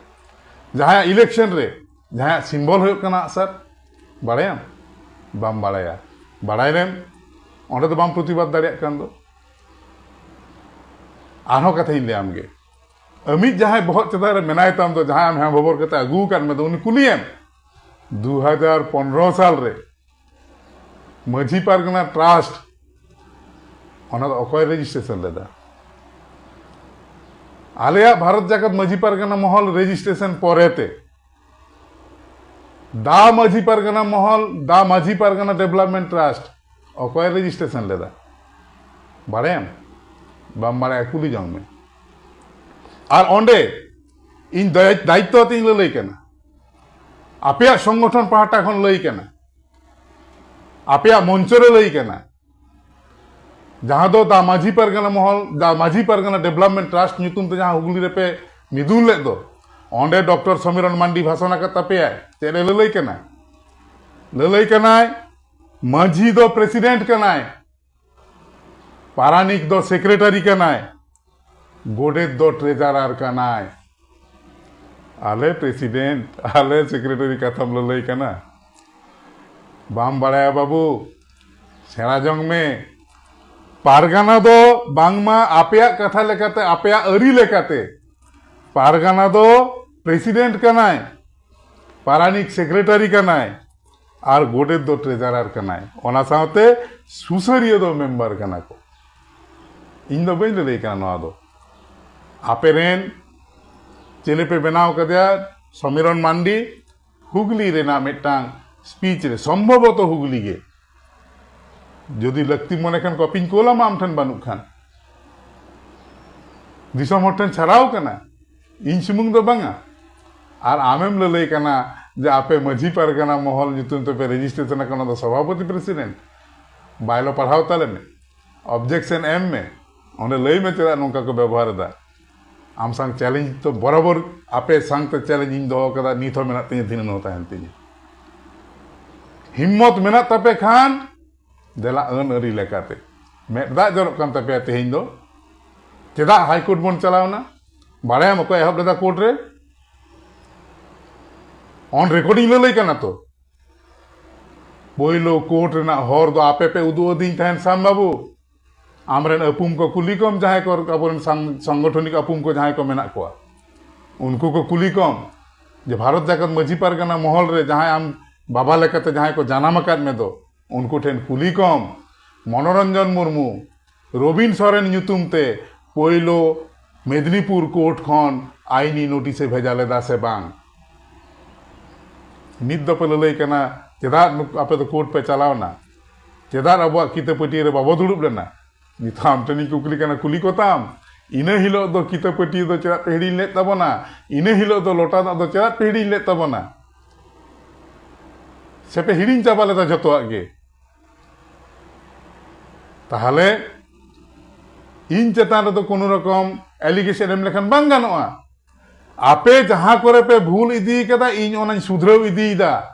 ᱡᱟᱦᱟᱸᱭᱟᱜ ᱤᱞᱮᱠᱥᱚᱱ ᱨᱮ ᱡᱟᱦᱟᱸᱭᱟᱜ ᱥᱤᱢᱵᱚᱞ ᱦᱩᱭᱩᱜ ᱠᱟᱱᱟ ᱟᱜᱼᱥᱟᱨ? ᱵᱟᱲᱟᱭᱟᱢ? ᱵᱟᱢ ᱵᱟᱲᱟᱭᱟ᱾ ᱵᱟᱲᱟᱭ ᱞᱮᱢ, ᱚᱸᱰᱮ ᱫᱚ ᱵᱟᱢ ᱯᱨᱚᱛᱤᱵᱟᱫ ᱫᱟᱲᱮᱭᱟᱜ ᱠᱟᱱ ᱫᱚ᱾ ᱟᱨᱦᱚᱸ ᱠᱟᱛᱷᱟᱧ ᱞᱟᱹᱭᱟᱢ ᱜᱮ, ᱟᱢᱤᱡ ᱡᱟᱦᱟᱸᱭ ᱵᱚᱦᱚᱜ ᱪᱮᱛᱟᱱ ᱨᱮ ᱢᱮᱱᱟᱭ ᱛᱟᱢ ᱫᱚ, ᱡᱟᱦᱟᱸᱭ ᱟᱢ ᱦᱮᱢ ᱦᱚᱵᱚᱨ ᱠᱟᱛᱮ ᱟᱹᱜᱩ ᱟᱠᱟᱫ ᱢᱮ ᱫᱚ, ᱩᱱᱤ ᱠᱩᱞᱤᱭᱮᱢ᱾ ᱫᱩ ᱦᱟᱡᱟᱨ ᱯᱚᱱᱨᱚ ᱥᱟᱞ ᱨᱮ ᱢᱟᱹᱡᱷᱤ ᱯᱟᱨᱜᱟᱱᱟ ᱴᱨᱟᱥᱴ, ᱚᱱᱟ ᱫᱚ ᱚᱠᱚᱭ ᱨᱮᱡᱤᱥᱴᱨᱮᱥᱚᱱ ᱞᱮᱫᱟ? ᱟᱞᱮᱭᱟᱜ ᱵᱷᱟᱨᱚᱛ ᱡᱟᱠᱟᱛ ᱢᱟᱹᱡᱷᱤ ᱯᱟᱨᱜᱟᱱᱟ ᱢᱚᱦᱚᱞ ᱨᱮᱡᱤᱥᱴᱨᱮᱥᱚᱱ ᱯᱚᱨᱮᱛᱮ ᱫᱟ ᱢᱟᱹᱡᱷᱤ ᱯᱟᱨᱜᱟᱱᱟ ᱢᱚᱦᱚᱞ, ᱫᱟ ᱢᱟᱹᱡᱷᱤ ᱯᱟᱨᱜᱟᱱᱟ ᱰᱮᱵᱷᱞᱚᱯᱢᱮᱱᱴ ᱴᱨᱟᱥᱴ, ᱚᱠᱚᱭ ᱨᱮᱡᱤᱥᱴᱨᱮᱥᱚᱱ ᱞᱮᱫᱟ? ᱵᱟᱲᱟᱭᱟᱢ? ᱵᱟᱢ ᱵᱟᱲᱟᱭᱟ, ᱠᱩᱞᱤ ᱡᱚᱝ ᱢᱮ᱾ ᱟᱨ ᱚᱸᱰᱮ ᱤᱧ ᱫᱟᱭ-, ᱫᱟᱭᱤᱛᱛᱚ ᱟᱛᱮᱧ ᱞᱟᱹᱞᱟᱹᱭ ᱠᱟᱱᱟ, ᱟᱯᱮᱭᱟᱜ ᱥᱚᱝᱜᱚᱴᱷᱚᱱ ᱯᱟᱦᱴᱟ ᱠᱷᱚᱱ ᱞᱟᱹᱭ ᱠᱟᱱᱟ, ᱟᱯᱮᱭᱟᱜ ᱢᱚᱧᱪᱚ ᱨᱮ ᱞᱟᱹᱭ ᱠᱟᱱᱟ, ᱡᱟᱦᱟᱸ ᱫᱚ ᱫᱟ ᱢᱟᱹᱡᱷᱤ ᱯᱟᱨᱜᱟᱱᱟ ᱢᱚᱦᱚᱞ, ᱫᱟ ᱢᱟᱹᱡᱷᱤ ᱯᱟᱨᱜᱟᱱᱟ ᱰᱮᱵᱷᱞᱚᱯᱢᱮᱱᱴ ᱴᱨᱟᱥᱴ ᱧᱩᱛᱩᱢ ᱛᱮ ᱡᱟᱦᱟᱸ ᱦᱩᱜᱽᱞᱤ ᱨᱮᱯᱮ ᱢᱤᱫᱩᱱ ᱞᱮᱫ ᱫᱚ, ᱚᱸᱰᱮ ᱰᱚᱠᱴᱚᱨ ᱥᱚᱢᱤᱨᱚᱱ ᱢᱟᱱᱰᱤ ᱵᱷᱟᱥᱚᱱ ᱟᱠᱟᱫ ᱛᱟᱯᱮᱭᱟᱭ᱾ ᱪᱮᱫ ᱮ ᱞᱟᱹᱞᱟᱹᱭ ᱠᱟᱱᱟ? ᱞᱟᱹᱞᱟᱹᱭ ᱠᱟᱱᱟᱭ, ᱢᱟᱹᱡᱷᱤ ᱫᱚ ᱯᱨᱮᱥᱤᱰᱮᱱᱴ ᱠᱟᱱᱟᱭ, ᱯᱟᱨᱟᱱᱤᱠ ᱫᱚ ᱥᱮᱠᱨᱮᱴᱟᱨᱤ ᱠᱟᱱᱟᱭ, ᱜᱚᱰᱮᱛ ᱫᱚ ᱴᱨᱮᱡᱟᱨᱟᱨ ᱠᱟᱱᱟᱭ᱾ ᱟᱞᱮ ᱯᱨᱮᱥᱤᱰᱮᱱᱴ, ᱟᱞᱮ ᱥᱮᱠᱨᱮᱴᱟᱨᱤ ᱠᱟᱛᱷᱟᱢ ᱞᱟᱹᱞᱟᱹᱭ ᱠᱟᱱᱟ? ᱵᱟᱢ ᱵᱟᱲᱟᱭᱟ ᱵᱟᱹᱵᱩ, ᱥᱮᱬᱟ ᱡᱚᱝ ᱢᱮ᱾ ᱯᱟᱨᱜᱟᱱᱟ ᱫᱚ ᱵᱟᱝᱢᱟ ᱟᱯᱮᱭᱟᱜ ᱠᱟᱛᱷᱟ ᱞᱮᱠᱟᱛᱮ, ᱟᱯᱮᱭᱟᱜ ᱟᱹᱨᱤ ᱞᱮᱠᱟᱛᱮ ᱯᱟᱨᱜᱟᱱᱟ ᱫᱚ ᱯᱨᱮᱥᱤᱰᱮᱱᱴ ᱠᱟᱱᱟᱭ, ᱯᱟᱨᱟᱱᱤᱠ ᱥᱮᱠᱨᱮᱴᱟᱨᱤ ᱠᱟᱱᱟᱭ, ᱟᱨ ᱜᱚᱰᱮᱛ ᱫᱚ ᱴᱨᱮᱡᱟᱨᱟᱨ ᱠᱟᱱᱟᱭ᱾ ᱚᱱᱟ ᱥᱟᱶᱛᱮ ᱥᱩᱥᱟᱹᱨᱤᱭᱟᱹ ᱫᱚ ᱢᱮᱢᱵᱟᱨ ᱠᱟᱱᱟ ᱠᱚ᱾ ᱤᱧ ᱫᱚ ᱵᱟᱹᱧ ᱞᱟᱹᱞᱟᱹᱭ ᱠᱟᱱᱟ ᱱᱚᱣᱟ ᱫᱚ᱾ ᱟᱯᱮ ᱨᱮᱱ ᱪᱮᱞᱮ ᱯᱮ ᱵᱮᱱᱟᱣ ᱠᱟᱫᱮᱭᱟ? ᱥᱚᱢᱤᱨᱚᱱ ᱢᱟᱱᱰᱤ᱾ ᱦᱩᱜᱽᱞᱤ ᱨᱮᱱᱟᱜ ᱢᱤᱫᱴᱟᱝ ᱥᱯᱤᱪ ᱨᱮ, ᱥᱚᱢᱵᱷᱚᱵᱚᱛᱚ ᱦᱩᱜᱽᱞᱤ ᱜᱮ, ᱡᱩᱫᱤ ᱞᱟᱹᱠᱛᱤ ᱢᱚᱱᱮ ᱠᱷᱟᱱ ᱠᱚᱯᱤᱧ ᱠᱳᱞ ᱟᱢᱟ, ᱟᱢ ᱴᱷᱮᱱ ᱵᱟᱹᱱᱩᱜ ᱠᱷᱟᱱ, ᱫᱤᱥᱚᱢ ᱦᱚᱲ ᱴᱷᱮᱱ ᱪᱷᱟᱨᱟᱣ ᱠᱟᱱᱟ, ᱤᱧ ᱥᱩᱢᱩᱝ ᱫᱚ ᱵᱟᱝᱟ᱾ ᱟᱨ ᱟᱢᱮᱢ ᱞᱟᱹᱞᱟᱹᱭ ᱠᱟᱱᱟ ᱡᱮ ᱟᱯᱮ ᱢᱟᱹᱡᱷᱤ ᱯᱟᱨᱜᱟᱱᱟ ᱢᱚᱦᱚᱞ ᱧᱩᱛᱩᱢ ᱛᱮᱯᱮ ᱨᱮᱡᱤᱥᱴᱨᱮᱥᱚᱱ ᱟᱠᱟᱱᱟ, ᱚᱱᱟ ᱫᱚ ᱥᱚᱵᱷᱟᱯᱚᱛᱤ ᱯᱨᱮᱥᱤᱰᱮᱱᱴ, ᱵᱟᱭᱞᱚ ᱯᱟᱲᱦᱟᱣ ᱛᱟᱞᱮ ᱢᱮ, ᱚᱵᱡᱮᱠᱥᱚᱱ ᱮᱢ ᱢᱮ, ᱚᱸᱰᱮ ᱞᱟᱹᱭ ᱢᱮ ᱪᱮᱫᱟᱜ ᱱᱚᱝᱠᱟ ᱠᱚ ᱵᱮᱵᱚᱦᱟᱨ ᱮᱫᱟ᱾ ᱟᱢ ᱥᱟᱝ ᱪᱮᱞᱮᱧᱡᱽ ᱛᱚ ᱵᱚᱨᱟᱵᱚᱨ ᱟᱯᱮ ᱥᱟᱝᱛᱮ ᱪᱮᱞᱮᱧᱡᱽ ᱤᱧ ᱫᱚᱦᱚ ᱠᱟᱫᱟ, ᱱᱤᱛ ᱦᱚᱸ ᱢᱮᱱᱟᱜ ᱛᱤᱧᱟᱹ, ᱫᱷᱤᱱᱟᱹᱱ ᱦᱚᱸ ᱛᱟᱦᱮᱱ ᱛᱤᱧᱟᱹ᱾ ᱦᱤᱢᱢᱚᱛ ᱢᱮᱱᱟᱜ ᱛᱟᱯᱮ ᱠᱷᱟᱱ ᱫᱮᱞᱟ ᱟᱹᱱ ᱟᱹᱨᱤ ᱞᱮᱠᱟᱛᱮ᱾ ᱢᱮᱫ ᱫᱟᱜ ᱡᱚᱨᱚᱜ ᱠᱟᱱ ᱛᱟᱯᱮᱭᱟ ᱛᱮᱦᱮᱧ ᱫᱚ᱾ ᱪᱮᱫᱟᱜ ᱦᱟᱭ ᱠᱳᱨᱴ ᱵᱚᱱ ᱪᱟᱞᱟᱣᱱᱟ? ᱵᱟᱲᱟᱭᱟᱢ ᱚᱠᱚᱭ ᱮᱦᱚᱵ ᱞᱮᱫᱟ ᱠᱳᱨᱴ ᱨᱮ? ᱚᱱ ᱨᱮᱠᱚᱨᱰᱤᱝ ᱞᱟᱹᱞᱟᱹᱭ ᱠᱟᱱᱟ ᱛᱚ᱾ ᱯᱳᱭᱞᱳ ᱠᱳᱨᱴ ᱨᱮᱱᱟᱜ ᱦᱚᱨ ᱫᱚ ᱟᱯᱮ ᱯᱮ ᱩᱫᱩᱜ ᱟᱹᱫᱤᱧ ᱛᱟᱦᱮᱱ, ᱥᱟᱢ ᱵᱟᱹᱵᱩ᱾ ᱟᱢᱨᱮᱱ ᱟᱹᱯᱩᱢ ᱠᱚ ᱠᱩᱞᱤ ᱠᱚᱢ, ᱡᱟᱦᱟᱸᱭ ᱠᱚ ᱟᱵᱚᱨᱮᱱ ᱥᱟᱝ-, ᱥᱚᱝᱜᱚᱴᱷᱚᱱᱤᱠ ᱟᱹᱯᱩᱢ ᱠᱚ ᱡᱟᱦᱟᱸᱭ ᱠᱚ ᱢᱮᱱᱟᱜ ᱠᱚᱣᱟ, ᱩᱱᱠᱩ ᱠᱚ ᱠᱩᱞᱤ ᱠᱚᱢ ᱡᱮ ᱵᱷᱟᱨᱚᱛ ᱡᱟᱠᱟᱛ ᱢᱟᱹᱡᱷᱤ ᱯᱟᱨᱜᱟᱱᱟ ᱢᱚᱦᱚᱞ ᱨᱮ ᱡᱟᱦᱟᱸᱭ ᱟᱢ ᱵᱟᱵᱟ ᱞᱮᱠᱟᱛᱮ ᱡᱟᱦᱟᱸᱭ ᱠᱚ ᱡᱟᱱᱟᱢ ᱟᱠᱟᱫ ᱢᱮ ᱫᱚ, ᱩᱱᱠᱩ ᱴᱷᱮᱱ ᱠᱩᱞᱤ ᱠᱚᱢ, ᱢᱚᱱᱳᱨᱚᱧᱡᱚᱱ ᱢᱩᱨᱢᱩ, ᱨᱚᱵᱤᱱ ᱥᱚᱨᱮᱱ ᱧᱩᱛᱩᱢ ᱛᱮ ᱯᱳᱭᱞᱳ ᱢᱮᱫᱽᱱᱤᱯᱩᱨ ᱠᱳᱨᱴ ᱠᱷᱚᱱ ᱟᱭᱤᱱᱤ ᱱᱳᱴᱤᱥ ᱮ ᱵᱷᱮᱡᱟ ᱞᱮᱫᱟ ᱥᱮ ᱵᱟᱝ? ᱱᱤᱛ ᱫᱚᱯᱮ ᱞᱟᱹᱞᱟᱹᱭ ᱠᱟᱱᱟ, ᱪᱮᱫᱟᱜ ᱱᱩᱠ-, ᱟᱯᱮ ᱫᱚ ᱠᱳᱨᱴ ᱯᱮ ᱪᱟᱞᱟᱣᱱᱟ? ᱪᱮᱫᱟᱜ ᱟᱵᱚᱣᱟᱜ ᱠᱤᱛᱟᱹ ᱯᱟᱹᱴᱭᱟᱹ ᱨᱮ ᱵᱟᱵᱚ ᱫᱩᱲᱩᱵ ᱞᱮᱱᱟ? ᱱᱤᱛ ᱦᱚᱸ ᱟᱢ ᱴᱷᱮᱱᱤᱧ ᱠᱩᱠᱞᱤ ᱠᱟᱱᱟ, ᱠᱩᱞᱤ ᱠᱚᱛᱟᱢ᱾ ᱤᱱᱟᱹ ᱦᱤᱞᱳᱜ ᱫᱚ ᱠᱤᱛᱟᱹ ᱯᱟᱹᱴᱭᱟᱹ ᱫᱚ ᱪᱮᱫᱟᱜ ᱯᱮ ᱦᱤᱲᱤᱧ ᱞᱮᱫ ᱛᱟᱵᱚᱱᱟ? ᱤᱱᱟᱹ ᱦᱤᱞᱳᱜ ᱫᱚ ᱞᱚᱴᱟ ᱫᱟᱜ ᱫᱚ ᱪᱮᱫᱟᱜ ᱯᱮ ᱦᱤᱲᱤᱧ ᱞᱮᱫ ᱛᱟᱵᱚᱱᱟ? ᱥᱮᱯᱮ ᱦᱤᱲᱤᱧ ᱪᱟᱵᱟ ᱞᱮᱫᱟ ᱡᱚᱛᱚᱣᱟᱜ ᱜᱮ? ᱛᱟᱦᱞᱮ ᱤᱧ ᱪᱮᱛᱟᱱ ᱨᱮᱫᱚ ᱠᱳᱱᱳ ᱨᱚᱠᱚᱢ allegation ᱮᱢ ᱞᱮᱠᱷᱟᱱ ᱵᱟᱝ ᱜᱟᱱᱚᱜᱼᱟ᱾ ᱟᱯᱮ ᱡᱟᱦᱟᱸ ᱠᱚᱨᱮ ᱯᱮ ᱵᱷᱩᱞ ᱤᱫᱤ ᱠᱟᱫᱟ, ᱤᱧ ᱚᱱᱟᱧ ᱥᱩᱫᱷᱨᱟᱹᱣ ᱤᱫᱤᱭᱮᱫᱟ᱾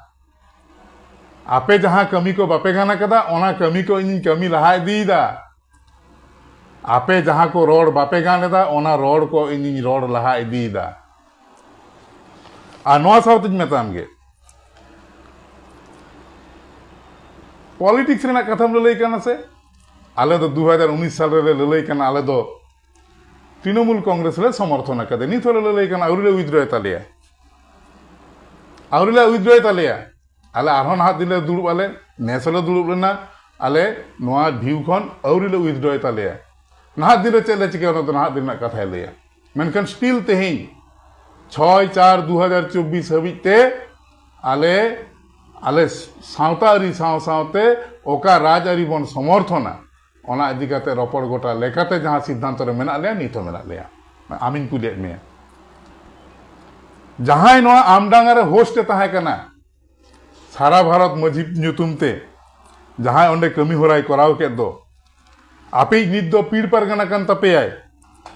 ᱟᱯᱮ ᱡᱟᱦᱟᱸ ᱠᱟᱹᱢᱤ ᱠᱚ ᱵᱟᱯᱮ ᱜᱟᱱ ᱠᱟᱫᱟ, ᱚᱱᱟ ᱠᱟᱹᱢᱤ ᱠᱚ ᱤᱧᱤᱧ ᱠᱟᱹᱢᱤ ᱞᱟᱦᱟ ᱤᱫᱤᱭᱮᱫᱟ᱾ ᱟᱯᱮ ᱡᱟᱦᱟᱸ ᱠᱚ ᱨᱚᱲ ᱵᱟᱯᱮ ᱜᱟᱱ ᱮᱫᱟ, ᱚᱱᱟ ᱨᱚᱲ ᱠᱚ ᱤᱧᱤᱧ ᱨᱚᱲ ᱞᱟᱦᱟ ᱤᱫᱤᱭᱮᱫᱟ᱾ ᱟᱨ ᱱᱚᱣᱟ ᱥᱟᱶᱛᱮᱧ ᱢᱮᱛᱟᱢ ᱜᱮ, ᱯᱚᱞᱤᱴᱤᱠᱥ ᱨᱮᱱᱟᱜ ᱠᱟᱛᱷᱟᱢ ᱞᱟᱹᱞᱟᱹᱭ ᱠᱟᱱᱟ ᱥᱮ? ᱟᱞᱮ ᱫᱚ ᱫᱩ ᱦᱟᱡᱟᱨ ᱩᱱᱤᱥ ᱥᱟᱞ ᱨᱮᱞᱮ ᱞᱟᱹᱞᱟᱹᱭ ᱠᱟᱱᱟ, ᱟᱞᱮ ᱫᱚ ᱛᱨᱤᱱᱚᱢᱩᱞ ᱠᱚᱝᱜᱨᱮᱥ ᱞᱮ ᱥᱚᱢᱚᱨᱛᱷᱚᱱ ᱟᱠᱟᱫᱟ᱾ ᱱᱤᱛ ᱦᱚᱸᱞᱮ ᱞᱟᱹᱞᱟᱹᱭ ᱠᱟᱱᱟ, ᱟᱹᱣᱨᱤ ᱞᱮ withdraw ᱛᱟᱞᱮᱭᱟ, ᱟᱹᱣᱨᱤ ᱞᱮ withdraw ᱛᱟᱞᱮᱭᱟ᱾ ᱟᱞᱮ ᱟᱨᱦᱚᱸ ᱱᱟᱦᱟᱜ ᱫᱤᱱ ᱞᱮ ᱫᱩᱲᱩᱵ ᱟᱞᱮ, ᱱᱮᱥ ᱦᱚᱸᱞᱮ ᱫᱩᱲᱩᱵ ᱞᱮᱱᱟ, ᱟᱞᱮ ᱱᱚᱣᱟ ᱰᱷᱤᱣ ᱠᱷᱚᱱ ᱟᱹᱣᱨᱤ ᱞᱮ withdraw ᱛᱟᱞᱮᱭᱟ᱾ ᱱᱟᱦᱟᱜ ᱫᱤᱱ ᱨᱮ ᱪᱮᱫ ᱞᱮ ᱪᱤᱠᱟᱹᱭᱟ, ᱚᱱᱟ ᱫᱚ ᱱᱟᱦᱟᱜ ᱫᱤᱱ ᱨᱮᱱᱟᱜ ᱠᱟᱛᱷᱟᱭ ᱞᱟᱹᱭᱟ᱾ ᱢᱮᱱᱠᱷᱟᱱ still ᱛᱮᱦᱮᱧ ᱪᱷᱚᱭ ᱪᱟᱨ ᱫᱩ ᱦᱟᱡᱟᱨ ᱪᱚᱵᱵᱤᱥ ᱦᱟᱹᱵᱤᱡ ᱛᱮ ᱟᱞᱮ, ᱟᱞᱮ ᱥᱟᱶᱛᱟ ᱟᱹᱨᱤ ᱥᱟᱶ ᱥᱟᱶᱛᱮ ᱚᱠᱟ ᱨᱟᱡᱽ ᱟᱹᱨᱤ ᱵᱚᱱ ᱥᱚᱢᱚᱨᱛᱷᱚᱱᱟ, ᱚᱱᱟ ᱤᱫᱤ ᱠᱟᱛᱮ ᱨᱚᱯᱚᱲ ᱜᱚᱴᱟ ᱞᱮᱠᱟᱛᱮ ᱡᱟᱦᱟᱸ ᱥᱤᱫᱽᱫᱷᱟᱱᱛᱚ ᱨᱮ ᱢᱮᱱᱟᱜ ᱞᱮᱭᱟ, ᱱᱤᱛ ᱦᱚᱸ ᱢᱮᱱᱟᱜ ᱞᱮᱭᱟ᱾ ᱟᱢᱤᱧ ᱠᱩᱞᱤᱭᱮᱫ ᱢᱮᱭᱟ, ᱡᱟᱦᱟᱸᱭ ᱱᱚᱣᱟ ᱟᱢᱰᱟᱝᱜᱟ ᱨᱮ ᱦᱳᱥᱴ ᱮ ᱛᱟᱦᱮᱸ ᱠᱟᱱᱟ, ᱥᱟᱨᱟ ᱵᱷᱟᱨᱚᱛ ᱢᱟᱹᱡᱷᱤ ᱧᱩᱛᱩᱢ ᱛᱮ ᱡᱟᱦᱟᱸᱭ ᱚᱸᱰᱮ ᱠᱟᱹᱢᱤ ᱦᱚᱨᱟᱭ ᱠᱚᱨᱟᱣ ᱠᱮᱫ ᱫᱚ, ᱟᱯᱮᱭᱤᱡ ᱱᱤᱛ ᱫᱚ ᱯᱤᱲ ᱯᱟᱨᱜᱟᱱᱟ ᱠᱟᱱ ᱛᱟᱯᱮᱭᱟᱭ,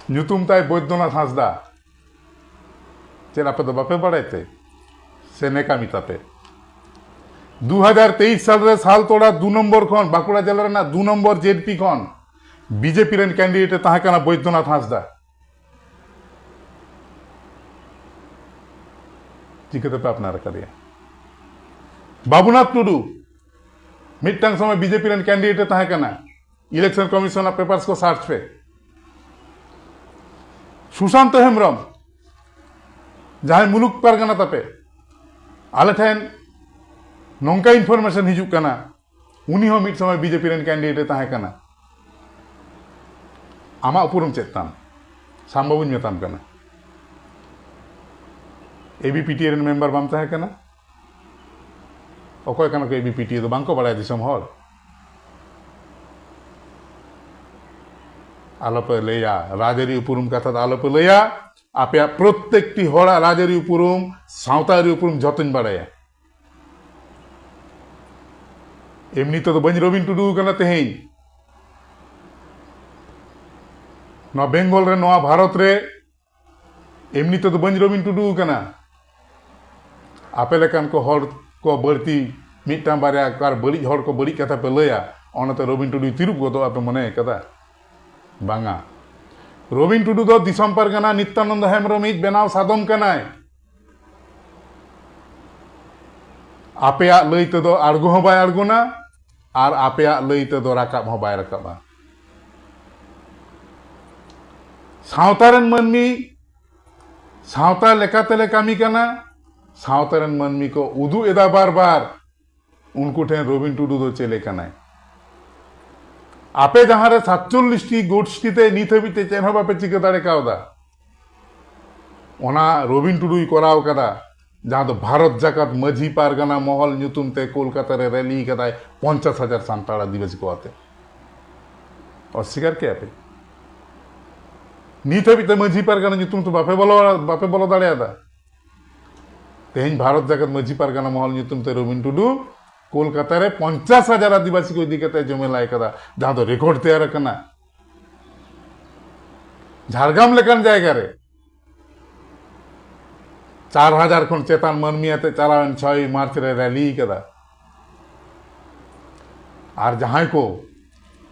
ᱧᱩᱛᱩᱢ ᱛᱟᱭ ᱵᱳᱭᱫᱚᱱᱟᱛᱷ ᱦᱟᱸᱥᱫᱟ᱾ ᱪᱮᱫ ᱟᱯᱮ ᱫᱚ ᱵᱟᱯᱮ ᱵᱟᱲᱟᱭ ᱛᱮ? ᱥᱮ ᱱᱮᱠᱟᱢᱤ ᱛᱟᱯᱮ? ᱫᱩ ᱦᱟᱡᱟᱨ ᱛᱮᱭᱤᱥ ᱥᱟᱞ ᱨᱮ ᱥᱟᱞᱛᱳᱲᱟ ᱫᱩ ᱱᱚᱢᱵᱚᱨ ᱠᱷᱚᱱ, ᱵᱟᱸᱠᱩᱲᱟ ᱡᱮᱞᱟ ᱨᱮᱱᱟᱜ ᱫᱩ ᱱᱚᱢᱵᱚᱨ ᱡᱮᱰᱯᱤ ᱠᱷᱚᱱ ᱵᱤᱡᱮᱯᱤ ᱨᱮᱱ ᱠᱮᱱᱰᱤᱰᱮᱴ ᱮ ᱛᱟᱦᱮᱸ ᱠᱟᱱᱟ ᱵᱳᱭᱫᱚᱱᱟᱛᱷ ᱦᱟᱸᱥᱫᱟ᱾ ᱪᱤᱠᱟᱹ ᱛᱮᱯᱮ ᱟᱯᱱᱟᱨ ᱟᱠᱟᱫᱮᱭᱟ? ᱵᱟᱵᱩᱱᱟᱛᱷ ᱴᱩᱰᱩ, ᱢᱤᱫᱴᱟᱝ ᱥᱚᱢᱚᱭ ᱵᱤᱡᱮᱯᱤ ᱨᱮᱱ ᱠᱮᱱᱰᱤᱰᱮᱴ ᱮ ᱛᱟᱦᱮᱸ ᱠᱟᱱᱟ᱾ ᱤᱞᱮᱠᱥᱚᱱ ᱠᱚᱢᱤᱥᱚᱱ ᱟᱜ ᱯᱮᱯᱟᱨᱥ ᱠᱚ ᱥᱟᱨᱪ ᱯᱮ᱾ ᱥᱩᱥᱟᱱᱛᱚ ᱦᱮᱢᱵᱨᱚᱢ, ᱡᱟᱦᱟᱸᱭ ᱢᱩᱞᱩᱠ ᱯᱟᱨᱜᱟᱱᱟ ᱛᱟᱯᱮ, ᱟᱞᱮ ᱴᱷᱮᱱ ᱱᱚᱝᱠᱟ ᱤᱱᱯᱷᱚᱨᱢᱮᱥᱚᱱ ᱦᱤᱡᱩᱜ ᱠᱟᱱᱟ, ᱩᱱᱤ ᱦᱚᱸ ᱢᱤᱫ ᱥᱚᱢᱚᱭ ᱵᱤᱡᱮᱯᱤ ᱨᱮᱱ ᱠᱮᱱᱰᱤᱰᱮᱴ ᱮ ᱛᱟᱦᱮᱸ ᱠᱟᱱᱟ᱾ ᱟᱢᱟᱜ ᱩᱯᱨᱩᱢ ᱪᱮᱫ ᱛᱟᱢ? ᱥᱟᱢ ᱵᱟᱹᱵᱩᱧ ᱢᱮᱛᱟᱢ ᱠᱟᱱᱟ, ᱮᱵᱤᱯᱤᱴᱤ ᱨᱮᱱ ᱢᱮᱢᱵᱟᱨ ᱵᱟᱢ ᱛᱟᱦᱮᱸ ᱠᱟᱱᱟ? ᱚᱠᱚᱭ ᱠᱟᱱᱟ ᱠᱚ ᱮᱵᱤᱯᱤᱴᱤ ᱫᱚ ᱵᱟᱝ ᱠᱚ ᱵᱟᱲᱟᱭᱟ ᱫᱤᱥᱚᱢ ᱦᱚᱲ? ᱟᱞᱚᱯᱮ ᱞᱟᱹᱭᱟ, ᱨᱟᱡᱽᱟᱹᱨᱤ ᱩᱯᱨᱩᱢ ᱠᱟᱛᱷᱟ ᱫᱚ ᱟᱞᱚᱯᱮ ᱞᱟᱹᱭᱟ᱾ ᱟᱯᱮᱭᱟᱜ ᱯᱨᱚᱛᱛᱮᱠᱴᱤ ᱦᱚᱲᱟᱜ ᱨᱟᱡᱽᱟᱹᱨᱤ ᱩᱯᱨᱩᱢ, ᱥᱟᱶᱛᱟ ᱟᱹᱨᱤ ᱩᱯᱨᱩᱢ ᱡᱷᱚᱛᱚᱧ ᱵᱟᱲᱟᱭᱟ᱾ ᱮᱢᱱᱤ ᱛᱮᱫᱚ ᱵᱟᱹᱧ ᱨᱚᱵᱤᱱ ᱴᱩᱰᱩ ᱠᱟᱱᱟ ᱛᱮᱦᱮᱧ᱾ ᱱᱚᱣᱟ ᱵᱮᱝᱜᱚᱞ ᱨᱮ, ᱱᱚᱣᱟ ᱵᱷᱟᱨᱚᱛ ᱨᱮ ᱮᱢᱱᱤ ᱛᱮᱫᱚ ᱵᱟᱹᱧ ᱨᱚᱵᱤᱱ ᱴᱩᱰᱩ ᱠᱟᱱᱟ᱾ ᱟᱯᱮ ᱞᱮᱠᱟᱱ ᱠᱚ ᱦᱚᱲ ᱠᱚ ᱵᱟᱹᱲᱛᱤ, ᱢᱤᱫᱴᱟᱝ ᱵᱟᱨᱭᱟ ᱟᱨ ᱵᱟᱹᱲᱤᱡ ᱦᱚᱲ ᱠᱚ ᱵᱟᱹᱲᱤᱡ ᱠᱟᱛᱷᱟ ᱯᱮ ᱞᱟᱹᱭᱟ, ᱚᱱᱟᱛᱮ ᱨᱚᱵᱤᱱ ᱴᱩᱰᱩᱭ ᱛᱤᱨᱩᱵ ᱜᱚᱫᱚᱜᱼᱟ ᱯᱮ ᱢᱚᱱᱮ ᱠᱟᱫᱟ? ᱵᱟᱝᱟ᱾ ᱨᱚᱵᱤᱱ ᱴᱩᱰᱩ ᱫᱚ ᱫᱤᱥᱚᱢ ᱯᱟᱨᱜᱟᱱᱟ ᱱᱤᱛᱭᱟᱱᱚᱱᱫᱚ ᱦᱮᱢᱵᱨᱚᱢᱤᱡ ᱵᱮᱱᱟᱣ ᱥᱟᱫᱚᱢ ᱠᱟᱱᱟᱭ᱾ ᱟᱯᱮᱭᱟᱜ ᱞᱟᱹᱭ ᱛᱮᱫᱚ ᱟᱬᱜᱚ ᱦᱚᱸ ᱵᱟᱭ ᱟᱬᱜᱚᱱᱟ, ᱟᱨ ᱟᱯᱮᱭᱟᱜ ᱞᱟᱹᱭ ᱛᱮᱫᱚ ᱨᱟᱠᱟᱵ ᱦᱚᱸ ᱵᱟᱭ ᱨᱟᱠᱟᱵᱼᱟ᱾ ᱥᱟᱶᱛᱟ ᱨᱮᱱ ᱢᱟᱹᱱᱢᱤ ᱥᱟᱶᱛᱟ ᱞᱮᱠᱟᱛᱮᱞᱮ ᱠᱟᱹᱢᱤ ᱠᱟᱱᱟ, ᱥᱟᱶᱛᱟ ᱨᱮᱱ ᱢᱟᱹᱱᱢᱤ ᱠᱚ ᱩᱫᱩᱜ ᱮᱫᱟ ᱵᱟᱨ ᱵᱟᱨ, ᱩᱱᱠᱩ ᱴᱷᱮᱱ ᱨᱚᱵᱤᱱ ᱴᱩᱰᱩ ᱫᱚ ᱪᱮᱞᱮ ᱠᱟᱱᱟᱭ? ᱟᱯᱮ ᱡᱟᱦᱟᱸ ᱨᱮ ᱥᱟᱛᱪᱚᱞᱞᱤᱥ ᱴᱤ ᱜᱳᱥᱴᱤ ᱛᱮ ᱱᱤᱛ ᱦᱟᱹᱵᱤᱡ ᱛᱮ ᱪᱮᱫ ᱦᱚᱸ ᱵᱟᱯᱮ ᱪᱤᱠᱟᱹ ᱫᱟᱲᱮ ᱠᱟᱣᱫᱟ, ᱚᱱᱟ ᱨᱚᱵᱤᱱ ᱴᱩᱰᱩᱭ ᱠᱚᱨᱟᱣ ᱠᱟᱫᱟ, ᱡᱟᱦᱟᱸ ᱫᱚ ᱵᱷᱟᱨᱚᱛ ᱡᱟᱠᱟᱛ ᱢᱟᱹᱡᱷᱤ ᱯᱟᱨᱜᱟᱱᱟ ᱢᱚᱦᱚᱞ ᱧᱩᱛᱩᱢ ᱛᱮ ᱠᱳᱞᱠᱟᱛᱟ ᱨᱮ ᱨᱮᱞᱤ ᱠᱟᱫᱟᱭ ᱯᱚᱧᱪᱟᱥ ᱦᱟᱡᱟᱨ ᱥᱟᱱᱛᱟᱲ ᱟᱹᱫᱤᱵᱟᱹᱥᱤ ᱠᱚ ᱟᱛᱮ᱾ ᱚᱥᱵᱤᱠᱟᱨ ᱠᱮᱫᱟ ᱯᱮ? ᱱᱤᱛ ᱦᱟᱹᱵᱤᱡ ᱛᱮ ᱢᱟᱹᱡᱷᱤ ᱯᱟᱨᱜᱟᱱᱟ ᱧᱩᱛᱩᱢ ᱛᱮ ᱵᱟᱯᱮ ᱵᱚᱞᱚ, ᱵᱟᱯᱮ ᱵᱚᱞᱚ ᱫᱟᱲᱮᱭᱟᱫᱟ᱾ ᱛᱮᱦᱮᱧ ᱵᱷᱟᱨᱚᱛ ᱡᱟᱠᱟᱛ ᱢᱟᱹᱡᱷᱤ ᱯᱟᱨᱜᱟᱱᱟ ᱢᱚᱦᱚᱞ ᱧᱩᱛᱩᱢ ᱛᱮ ᱨᱚᱵᱤᱱ ᱴᱩᱰᱩ ᱠᱳᱞᱠᱟᱛᱟ ᱨᱮ ᱯᱚᱧᱪᱟᱥ ᱦᱟᱡᱟᱨ ᱟᱹᱫᱤᱵᱟᱹᱥᱤ ᱠᱚ ᱤᱫᱤ ᱠᱟᱛᱮ ᱡᱚᱢᱮᱞᱟᱭ ᱠᱟᱫᱟ, ᱡᱟᱦᱟᱸ ᱫᱚ ᱨᱮᱠᱚᱨᱰ ᱛᱮᱭᱟᱨ ᱟᱠᱟᱱᱟ᱾ ᱡᱷᱟᱲᱜᱨᱟᱢ ᱞᱮᱠᱟᱱ ᱡᱟᱭᱜᱟ ᱨᱮ ᱪᱟᱨ ᱦᱟᱡᱟᱨ ᱠᱷᱚᱱ ᱪᱮᱛᱟᱱ ᱢᱟᱹᱱᱢᱤ ᱟᱛᱮ ᱪᱟᱞᱟᱣᱮᱱ ᱪᱷᱚᱭ ᱢᱟᱨᱪ ᱨᱮ ᱨᱮᱞᱤ ᱠᱟᱫᱟ᱾ ᱟᱨ ᱡᱟᱦᱟᱸᱭ ᱠᱚ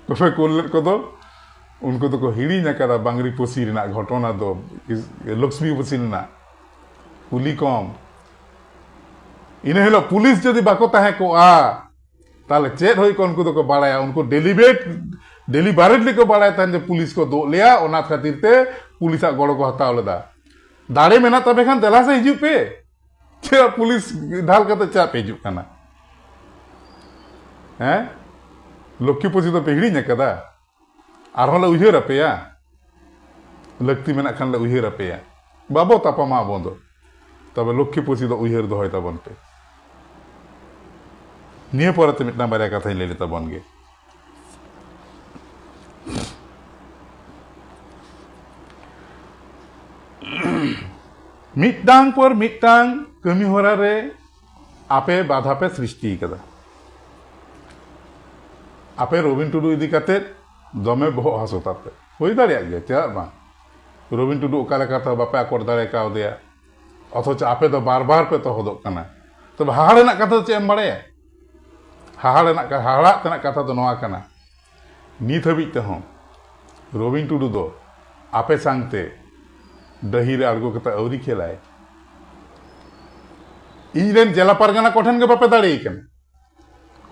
ᱛᱚᱯᱮ ᱠᱩᱞ ᱞᱮᱫ ᱠᱚᱫᱚ, ᱩᱱᱠᱩ ᱫᱚᱠᱚ ᱦᱤᱲᱤᱧ ᱟᱠᱟᱫᱟ ᱵᱟᱝᱨᱤ ᱯᱚᱥᱤ ᱨᱮᱱᱟᱜ ᱜᱷᱚᱴᱚᱱᱟ ᱫᱚ, ᱞᱚᱠᱥᱢᱤ ᱯᱚᱥᱤ ᱨᱮᱱᱟᱜ᱾ ᱠᱩᱞᱤ ᱠᱚᱢ, ᱤᱱᱟᱹ ᱦᱤᱞᱳᱜ ᱯᱩᱞᱤᱥ ᱡᱩᱫᱤ ᱵᱟᱠᱚ ᱛᱟᱦᱮᱸ ᱠᱚᱜᱼᱟ, ᱛᱟᱦᱞᱮ ᱪᱮᱫ ᱦᱩᱭ ᱠᱚᱜᱼᱟ? ᱩᱱᱠᱩ ᱫᱚᱠᱚ ᱵᱟᱲᱟᱭᱟ, ᱩᱱᱠᱩ ᱰᱮᱞᱤᱵᱮᱴ ᱰᱮᱞᱤᱵᱟᱨᱮᱴᱞᱤ ᱠᱚ ᱵᱟᱲᱟᱭ ᱛᱟᱦᱮᱸᱫ ᱡᱮ ᱯᱩᱞᱤᱥ ᱠᱚ ᱫᱩᱜ ᱞᱮᱭᱟ, ᱚᱱᱟ ᱠᱷᱟᱹᱛᱤᱨ ᱛᱮ ᱯᱩᱞᱤᱥᱟᱜ ᱜᱚᱲᱚ ᱠᱚ ᱦᱟᱛᱟᱣ ᱞᱮᱫᱟ᱾ ᱫᱟᱲᱮ ᱢᱮᱱᱟᱜ ᱛᱟᱯᱮ ᱠᱷᱟᱱ ᱫᱮᱞᱟ ᱥᱮ ᱦᱤᱡᱩᱜ ᱯᱮ᱾ ᱪᱮᱫᱟᱜ ᱯᱩᱞᱤᱥ ᱰᱷᱟᱞ ᱠᱟᱛᱮ ᱪᱮᱫᱟᱜ ᱯᱮ ᱦᱤᱡᱩᱜ ᱠᱟᱱᱟ? ᱦᱮᱸ, ᱞᱚᱠᱠᱷᱤ ᱯᱩᱡᱟᱹ ᱫᱚᱯᱮ ᱦᱤᱲᱤᱧ ᱟᱠᱟᱫᱟ? ᱟᱨᱦᱚᱸ ᱞᱮ ᱩᱭᱦᱟᱹᱨ ᱟᱯᱮᱭᱟ, ᱞᱟᱹᱠᱛᱤ ᱢᱮᱱᱟᱜ ᱠᱷᱟᱱ ᱞᱮ ᱩᱭᱦᱟᱹᱨ ᱟᱯᱮᱭᱟ᱾ ᱵᱟᱵᱚ ᱛᱟᱯᱟᱢᱟ ᱟᱵᱚ ᱫᱚ, ᱛᱚᱵᱮ ᱞᱚᱠᱠᱷᱤ ᱯᱩᱡᱟᱹ ᱫᱚ ᱩᱭᱦᱟᱹᱨ ᱫᱚᱦᱚᱭ ᱛᱟᱵᱚᱱ ᱯᱮ᱾ ᱱᱤᱭᱟᱹ ᱯᱚᱨᱮᱛᱮ ᱢᱤᱫᱴᱟᱝ ᱵᱟᱨᱭᱟ ᱠᱟᱛᱷᱟᱧ ᱞᱟᱹᱭ ᱞᱮ ᱛᱟᱵᱚᱱ ᱜᱮ᱾ ᱢᱤᱫᱴᱟᱝ ᱯᱚᱨ ᱢᱤᱫᱴᱟᱝ ᱠᱟᱹᱢᱤ ᱦᱚᱨᱟ ᱨᱮ ᱟᱯᱮ ᱵᱟᱫᱷᱟ ᱯᱮ ᱥᱨᱤᱥᱴᱤ ᱠᱟᱫᱟ᱾ ᱟᱯᱮ ᱨᱚᱵᱤᱱ ᱴᱩᱰᱩ ᱤᱫᱤ ᱠᱟᱛᱮ ᱫᱚᱢᱮ ᱵᱚᱦᱚᱜ ᱦᱟᱹᱥᱩ ᱛᱟᱯᱮ᱾ ᱦᱩᱭ ᱫᱟᱲᱮᱭᱟᱜ ᱜᱮᱭᱟ, ᱪᱮᱫᱟᱜ ᱵᱟᱝ? ᱨᱚᱵᱤᱱ ᱴᱩᱰᱩ ᱚᱠᱟ ᱞᱮᱠᱟᱛᱮ ᱵᱟᱯᱮ ᱟᱠᱚᱴ ᱫᱟᱲᱮ ᱠᱟᱣᱫᱮᱭᱟ, ᱚᱛᱷᱚᱪᱚ ᱟᱯᱮ ᱫᱚ ᱵᱟᱨ ᱵᱟᱨ ᱯᱮ ᱛᱚᱦᱚᱫᱚᱜ ᱠᱟᱱᱟ᱾ ᱛᱚᱵᱮ ᱦᱟᱦᱟᱲ ᱨᱮᱱᱟᱜ ᱠᱟᱛᱷᱟ ᱫᱚ ᱪᱮᱫ ᱮᱢ ᱵᱟᱲᱟᱭᱟ? ᱦᱟᱦᱟᱲ ᱨᱮᱱᱟᱜ ᱠᱟ-, ᱦᱟᱦᱟᱲᱟᱜ ᱛᱮᱱᱟᱜ ᱠᱟᱛᱷᱟ ᱫᱚ ᱱᱚᱣᱟ ᱠᱟᱱᱟ, ᱱᱤᱛ ᱦᱟᱹᱵᱤᱡ ᱛᱮᱦᱚᱸ ᱨᱚᱵᱤᱱ ᱴᱩᱰᱩ ᱫᱚ ᱟᱯᱮ ᱥᱟᱝᱛᱮ ᱰᱟᱹᱦᱤ ᱨᱮ ᱟᱬᱜᱚ ᱠᱟᱛᱮ ᱟᱹᱣᱨᱤ ᱠᱷᱮᱞᱟᱭ᱾ ᱤᱧ ᱨᱮᱱ ᱡᱮᱞᱟ ᱯᱟᱨᱜᱟᱱᱟ ᱠᱚᱴᱷᱮᱱ ᱜᱮ ᱵᱟᱯᱮ ᱫᱟᱲᱮᱭ ᱠᱟᱱᱟ᱾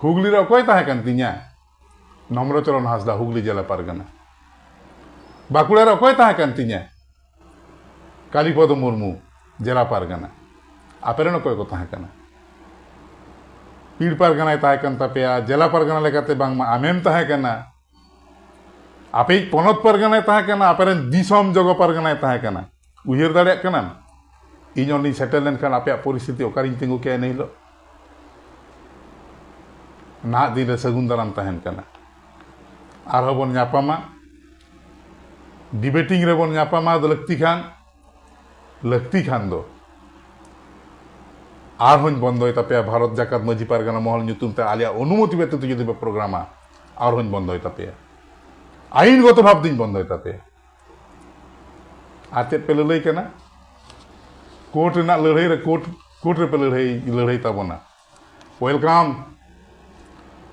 ᱦᱩᱜᱽᱞᱤ ᱨᱮ ᱚᱠᱚᱭ ᱛᱟᱦᱮᱸ ᱠᱟᱱ ᱛᱤᱧᱟ? ᱱᱚᱢᱨᱚᱪᱚᱨᱚᱱ ᱦᱟᱸᱥᱫᱟ, ᱦᱩᱜᱽᱞᱤ ᱡᱮᱞᱟ ᱯᱟᱨᱜᱟᱱᱟ᱾ ᱵᱟᱸᱠᱩᱲᱟ ᱨᱮ ᱚᱠᱚᱭ ᱛᱟᱦᱮᱸ ᱠᱟᱱ ᱛᱤᱧᱟ? ᱠᱟᱞᱤᱯᱚᱫᱚ ᱢᱩᱨᱢᱩ, ᱡᱮᱞᱟ ᱯᱟᱨᱜᱟᱱᱟ᱾ ᱟᱯᱮᱨᱮᱱ ᱚᱠᱚᱭ ᱠᱚ ᱛᱟᱦᱮᱸ ᱠᱟᱱᱟ? ᱯᱤᱲ ᱯᱟᱨᱜᱟᱱᱟᱭ ᱛᱟᱦᱮᱸ ᱠᱟᱱ ᱛᱟᱯᱮᱭᱟ, ᱡᱮᱞᱟ ᱯᱟᱨᱜᱟᱱᱟ ᱞᱮᱠᱟᱛᱮ ᱵᱟᱝᱢᱟ ᱟᱢᱮᱢ ᱛᱟᱦᱮᱸ ᱠᱟᱱᱟ᱾ ᱟᱯᱮᱭᱤᱡ ᱯᱚᱱᱚᱛ ᱯᱟᱨᱜᱟᱱᱟᱭ ᱛᱟᱦᱮᱸ ᱠᱟᱱᱟ, ᱟᱯᱮᱨᱮᱱ ᱫᱤᱥᱚᱢ ᱡᱚᱜᱚ ᱯᱟᱨᱜᱟᱱᱟᱭ ᱛᱟᱦᱮᱸ ᱠᱟᱱᱟ᱾ ᱩᱭᱦᱟᱹᱨ ᱫᱟᱲᱮᱭᱟᱜ ᱠᱟᱱᱟᱢ? ᱤᱧ ᱚᱸᱰᱮᱧ ᱥᱮᱴᱮᱨ ᱞᱮᱱᱠᱷᱟᱱ ᱟᱯᱮᱭᱟᱜ ᱯᱚᱨᱤᱥᱛᱷᱤᱛᱤ ᱚᱠᱟᱨᱤᱧ ᱛᱤᱸᱜᱩ ᱠᱮᱭᱟ ᱤᱱᱟᱹ ᱦᱤᱞᱳᱜ? ᱱᱟᱦᱟᱜ ᱫᱤᱱ ᱨᱮ ᱥᱟᱹᱜᱩᱱ ᱫᱟᱨᱟᱢ ᱛᱟᱦᱮᱱ ᱠᱟᱱᱟ᱾ ᱟᱨᱦᱚᱸ ᱵᱚᱱ ᱧᱟᱯᱟᱢᱟ, ᱰᱤᱵᱮᱴᱤᱝ ᱨᱮᱵᱚᱱ ᱧᱟᱯᱟᱢᱟ, ᱟᱫᱚ ᱞᱟᱹᱠᱛᱤ ᱠᱷᱟᱱ, ᱞᱟᱹᱠᱛᱤ ᱠᱷᱟᱱ ᱫᱚ ᱟᱨᱦᱚᱸᱧ ᱵᱚᱱᱫᱚᱭ ᱛᱟᱯᱮᱭᱟ, ᱵᱷᱟᱨᱚᱛ ᱡᱟᱠᱟᱛ ᱢᱟᱹᱡᱷᱤ ᱯᱟᱨᱜᱟᱱᱟ ᱢᱚᱦᱚᱞ ᱧᱩᱛᱩᱢ ᱛᱮ ᱟᱞᱮᱭᱟᱜ ᱚᱱᱩᱢᱚᱛᱤ ᱵᱮᱛᱤᱛ ᱡᱩᱫᱤ ᱯᱮ ᱯᱨᱳᱜᱨᱟᱢᱟ, ᱟᱨᱦᱚᱸᱧ ᱵᱚᱱᱫᱚᱭ ᱛᱟᱯᱮᱭᱟ, ᱟᱭᱤᱱᱜᱚᱛᱚ ᱵᱷᱟᱵᱽ ᱛᱤᱧ ᱵᱚᱱᱫᱚᱭ ᱛᱟᱯᱮᱭᱟ᱾ ᱟᱨ ᱪᱮᱫ ᱯᱮ ᱞᱟᱹᱞᱟᱹᱭ ᱠᱟᱱᱟ? ᱠᱳᱨᱴ ᱨᱮᱱᱟᱜ ᱞᱟᱹᱲᱦᱟᱹᱭ ᱨᱮ ᱠᱳᱨᱴ, ᱠᱳᱨᱴ ᱨᱮᱯᱮ ᱞᱟᱹᱲᱦᱟᱹᱭ, ᱞᱟᱹᱲᱦᱟᱹᱭ ᱛᱟᱵᱚᱱᱟ᱾ ᱣᱮᱞᱠᱟᱢ᱾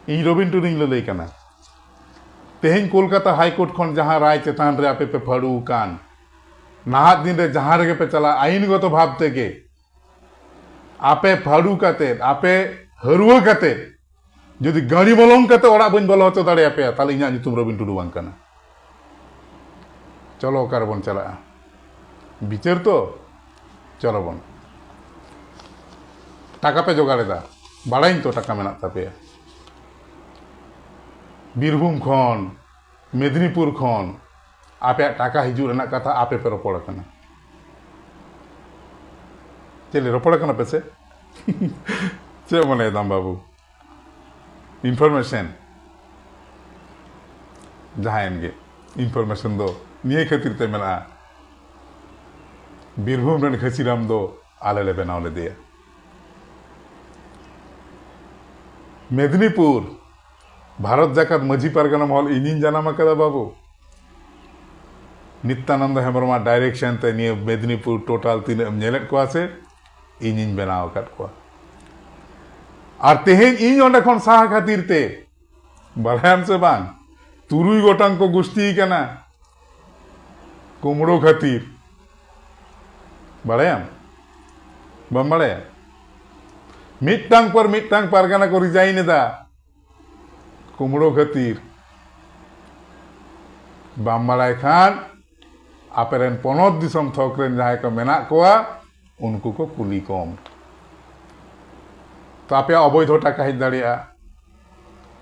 ᱤᱧ ᱨᱚᱵᱤᱱ ᱴᱩᱰᱩᱧ ᱞᱟᱹᱞᱟᱹᱭ ᱠᱟᱱᱟ᱾ ᱛᱮᱦᱮᱧ ᱠᱳᱞᱠᱟᱛᱟ ᱦᱟᱭ ᱠᱳᱨᱴ ᱠᱷᱚᱱ ᱡᱟᱦᱟᱸ ᱨᱟᱭ ᱪᱮᱛᱟᱱ ᱨᱮ ᱟᱯᱮ ᱯᱮ ᱯᱷᱟᱹᱲᱩ ᱟᱠᱟᱱ, ᱱᱟᱦᱟᱜ ᱫᱤᱱ ᱨᱮ ᱡᱟᱦᱟᱸ ᱨᱮᱜᱮ ᱯᱮ ᱪᱟᱞᱟᱜ, ᱟᱭᱤᱱᱜᱚᱛᱚ ᱵᱷᱟᱵᱽ ᱛᱮᱜᱮ ᱟᱯᱮ ᱯᱷᱟᱹᱲᱩ ᱠᱟᱛᱮᱫ, ᱟᱯᱮ ᱦᱟᱹᱨᱣᱟᱹ ᱠᱟᱛᱮᱫ ᱡᱩᱫᱤ ᱜᱟᱹᱲᱤ ᱵᱚᱞᱚᱝ ᱠᱟᱛᱮ ᱚᱲᱟᱜ ᱵᱟᱹᱧ ᱵᱚᱞᱚ ᱦᱚᱪᱚ ᱫᱟᱲᱮᱭᱟᱯᱮᱭᱟ, ᱛᱟᱦᱞᱮ ᱤᱧᱟᱹᱜ ᱧᱩᱛᱩᱢ ᱨᱚᱵᱤᱱ ᱴᱩᱰᱩ ᱵᱟᱝ ᱠᱟᱱᱟ᱾ ᱪᱚᱞᱚ, ᱚᱠᱟ ᱨᱮᱵᱚᱱ ᱪᱟᱞᱟᱜᱼᱟ? ᱵᱤᱪᱟᱹᱨ ᱛᱚ? ᱪᱚᱞᱚ ᱵᱚᱱ᱾ ᱴᱟᱠᱟ ᱯᱮ ᱡᱚᱜᱟᱲ ᱮᱫᱟ, ᱵᱟᱲᱟᱭᱟᱹᱧ ᱛᱚ ᱴᱟᱠᱟ ᱢᱮᱱᱟᱜ ᱛᱟᱯᱮᱭᱟ᱾ ᱵᱤᱨᱵᱷᱩᱢ ᱠᱷᱚᱱ, ᱢᱮᱫᱽᱱᱤᱯᱩᱨ ᱠᱷᱚᱱ ᱟᱯᱮᱭᱟᱜ ᱴᱟᱠᱟ ᱦᱤᱡᱩᱜ ᱨᱮᱱᱟᱜ ᱠᱟᱛᱷᱟ ᱟᱯᱮ ᱯᱮ ᱨᱚᱯᱚᱲ ᱟᱠᱟᱱᱟ᱾ ᱪᱮᱫ ᱞᱮ ᱨᱚᱯᱚᱲ ᱟᱠᱟᱱᱟ ᱯᱮ ᱥᱮ? ᱪᱮᱫ ᱢᱚᱱᱮᱭᱮᱫᱟᱢ ᱵᱟᱹᱵᱩ? ᱤᱱᱯᱷᱚᱨᱢᱮᱥᱚᱱ ᱡᱟᱦᱟᱸᱭᱮᱱ ᱜᱮ, ᱤᱱᱯᱷᱚᱨᱢᱮᱥᱚᱱ ᱫᱚ ᱱᱤᱭᱟᱹ ᱠᱷᱟᱹᱛᱤᱨ ᱛᱮ ᱢᱮᱱᱟᱜᱼᱟ, ᱵᱤᱨᱵᱷᱩᱢ ᱨᱮᱱ ᱠᱷᱟᱹᱥᱤᱨᱟᱢ ᱫᱚ ᱟᱞᱮ ᱞᱮ ᱵᱮᱱᱟᱣ ᱞᱮᱫᱮᱭᱟ᱾ ᱢᱮᱫᱽᱱᱤᱯᱩᱨ, ᱵᱷᱟᱨᱚᱛ ᱡᱟᱠᱟᱛ ᱢᱟᱹᱡᱷᱤ ᱯᱟᱨᱜᱟᱱᱟ ᱢᱚᱦᱚᱞ ᱤᱧᱤᱧ ᱡᱟᱱᱟᱢ ᱟᱠᱟᱫᱟ ᱵᱟᱹᱵᱩ᱾ ᱱᱤᱛᱭᱟᱱᱚᱱᱫᱚ ᱦᱮᱢᱵᱨᱚᱢᱟᱜ ᱰᱟᱭᱨᱮᱠᱥᱚᱱ ᱛᱮ ᱱᱤᱭᱟᱹ ᱢᱮᱫᱽᱱᱤᱯᱩᱨ ᱴᱳᱴᱟᱞ ᱛᱤᱱᱟᱹᱜ ᱮᱢ ᱧᱮᱞᱮᱫ ᱠᱚᱣᱟ ᱥᱮ, ᱤᱧᱤᱧ ᱵᱮᱱᱟᱣ ᱟᱠᱟᱫ ᱠᱚᱣᱟ᱾ ᱟᱨ ᱛᱮᱦᱮᱧ ᱤᱧ ᱚᱸᱰᱮ ᱠᱷᱚᱱ ᱥᱟᱦᱟ ᱠᱷᱟᱹᱛᱤᱨ ᱛᱮ, ᱵᱟᱲᱟᱭᱟᱢ ᱥᱮ ᱵᱟᱝ, ᱛᱩᱨᱩᱭ ᱜᱚᱴᱟᱝ ᱠᱚ ᱜᱩᱥᱴᱤ ᱠᱟᱱᱟ ᱠᱩᱢᱲᱳ ᱠᱷᱟᱹᱛᱤᱨ᱾ ᱵᱟᱲᱟᱭᱟᱢ? ᱵᱟᱢ ᱵᱟᱲᱟᱭᱟ? ᱢᱤᱫᱴᱟᱝ ᱯᱚᱨ ᱢᱤᱫᱴᱟᱝ ᱯᱟᱨᱜᱟᱱᱟ ᱠᱚ ᱨᱤᱡᱟᱭᱤᱱ ᱮᱫᱟ ᱠᱩᱢᱲᱳ ᱠᱷᱟᱹᱛᱤᱨ᱾ ᱵᱟᱢ ᱵᱟᱲᱟᱭ ᱠᱷᱟᱱ ᱟᱯᱮᱨᱮᱱ ᱯᱚᱱᱚᱛ ᱫᱤᱥᱚᱢ ᱛᱷᱚᱠ ᱨᱮᱱ ᱡᱟᱦᱟᱸᱭ ᱠᱚ ᱢᱮᱱᱟᱜ ᱠᱚᱣᱟ, ᱩᱱᱠᱩ ᱠᱚ ᱠᱩᱞᱤ ᱠᱚᱢ᱾ ᱛᱚ, ᱟᱯᱮᱭᱟᱜ ᱚᱵᱳᱭᱫᱷᱚ ᱴᱟᱠᱟ ᱦᱮᱡ ᱫᱟᱲᱮᱭᱟᱜᱼᱟ,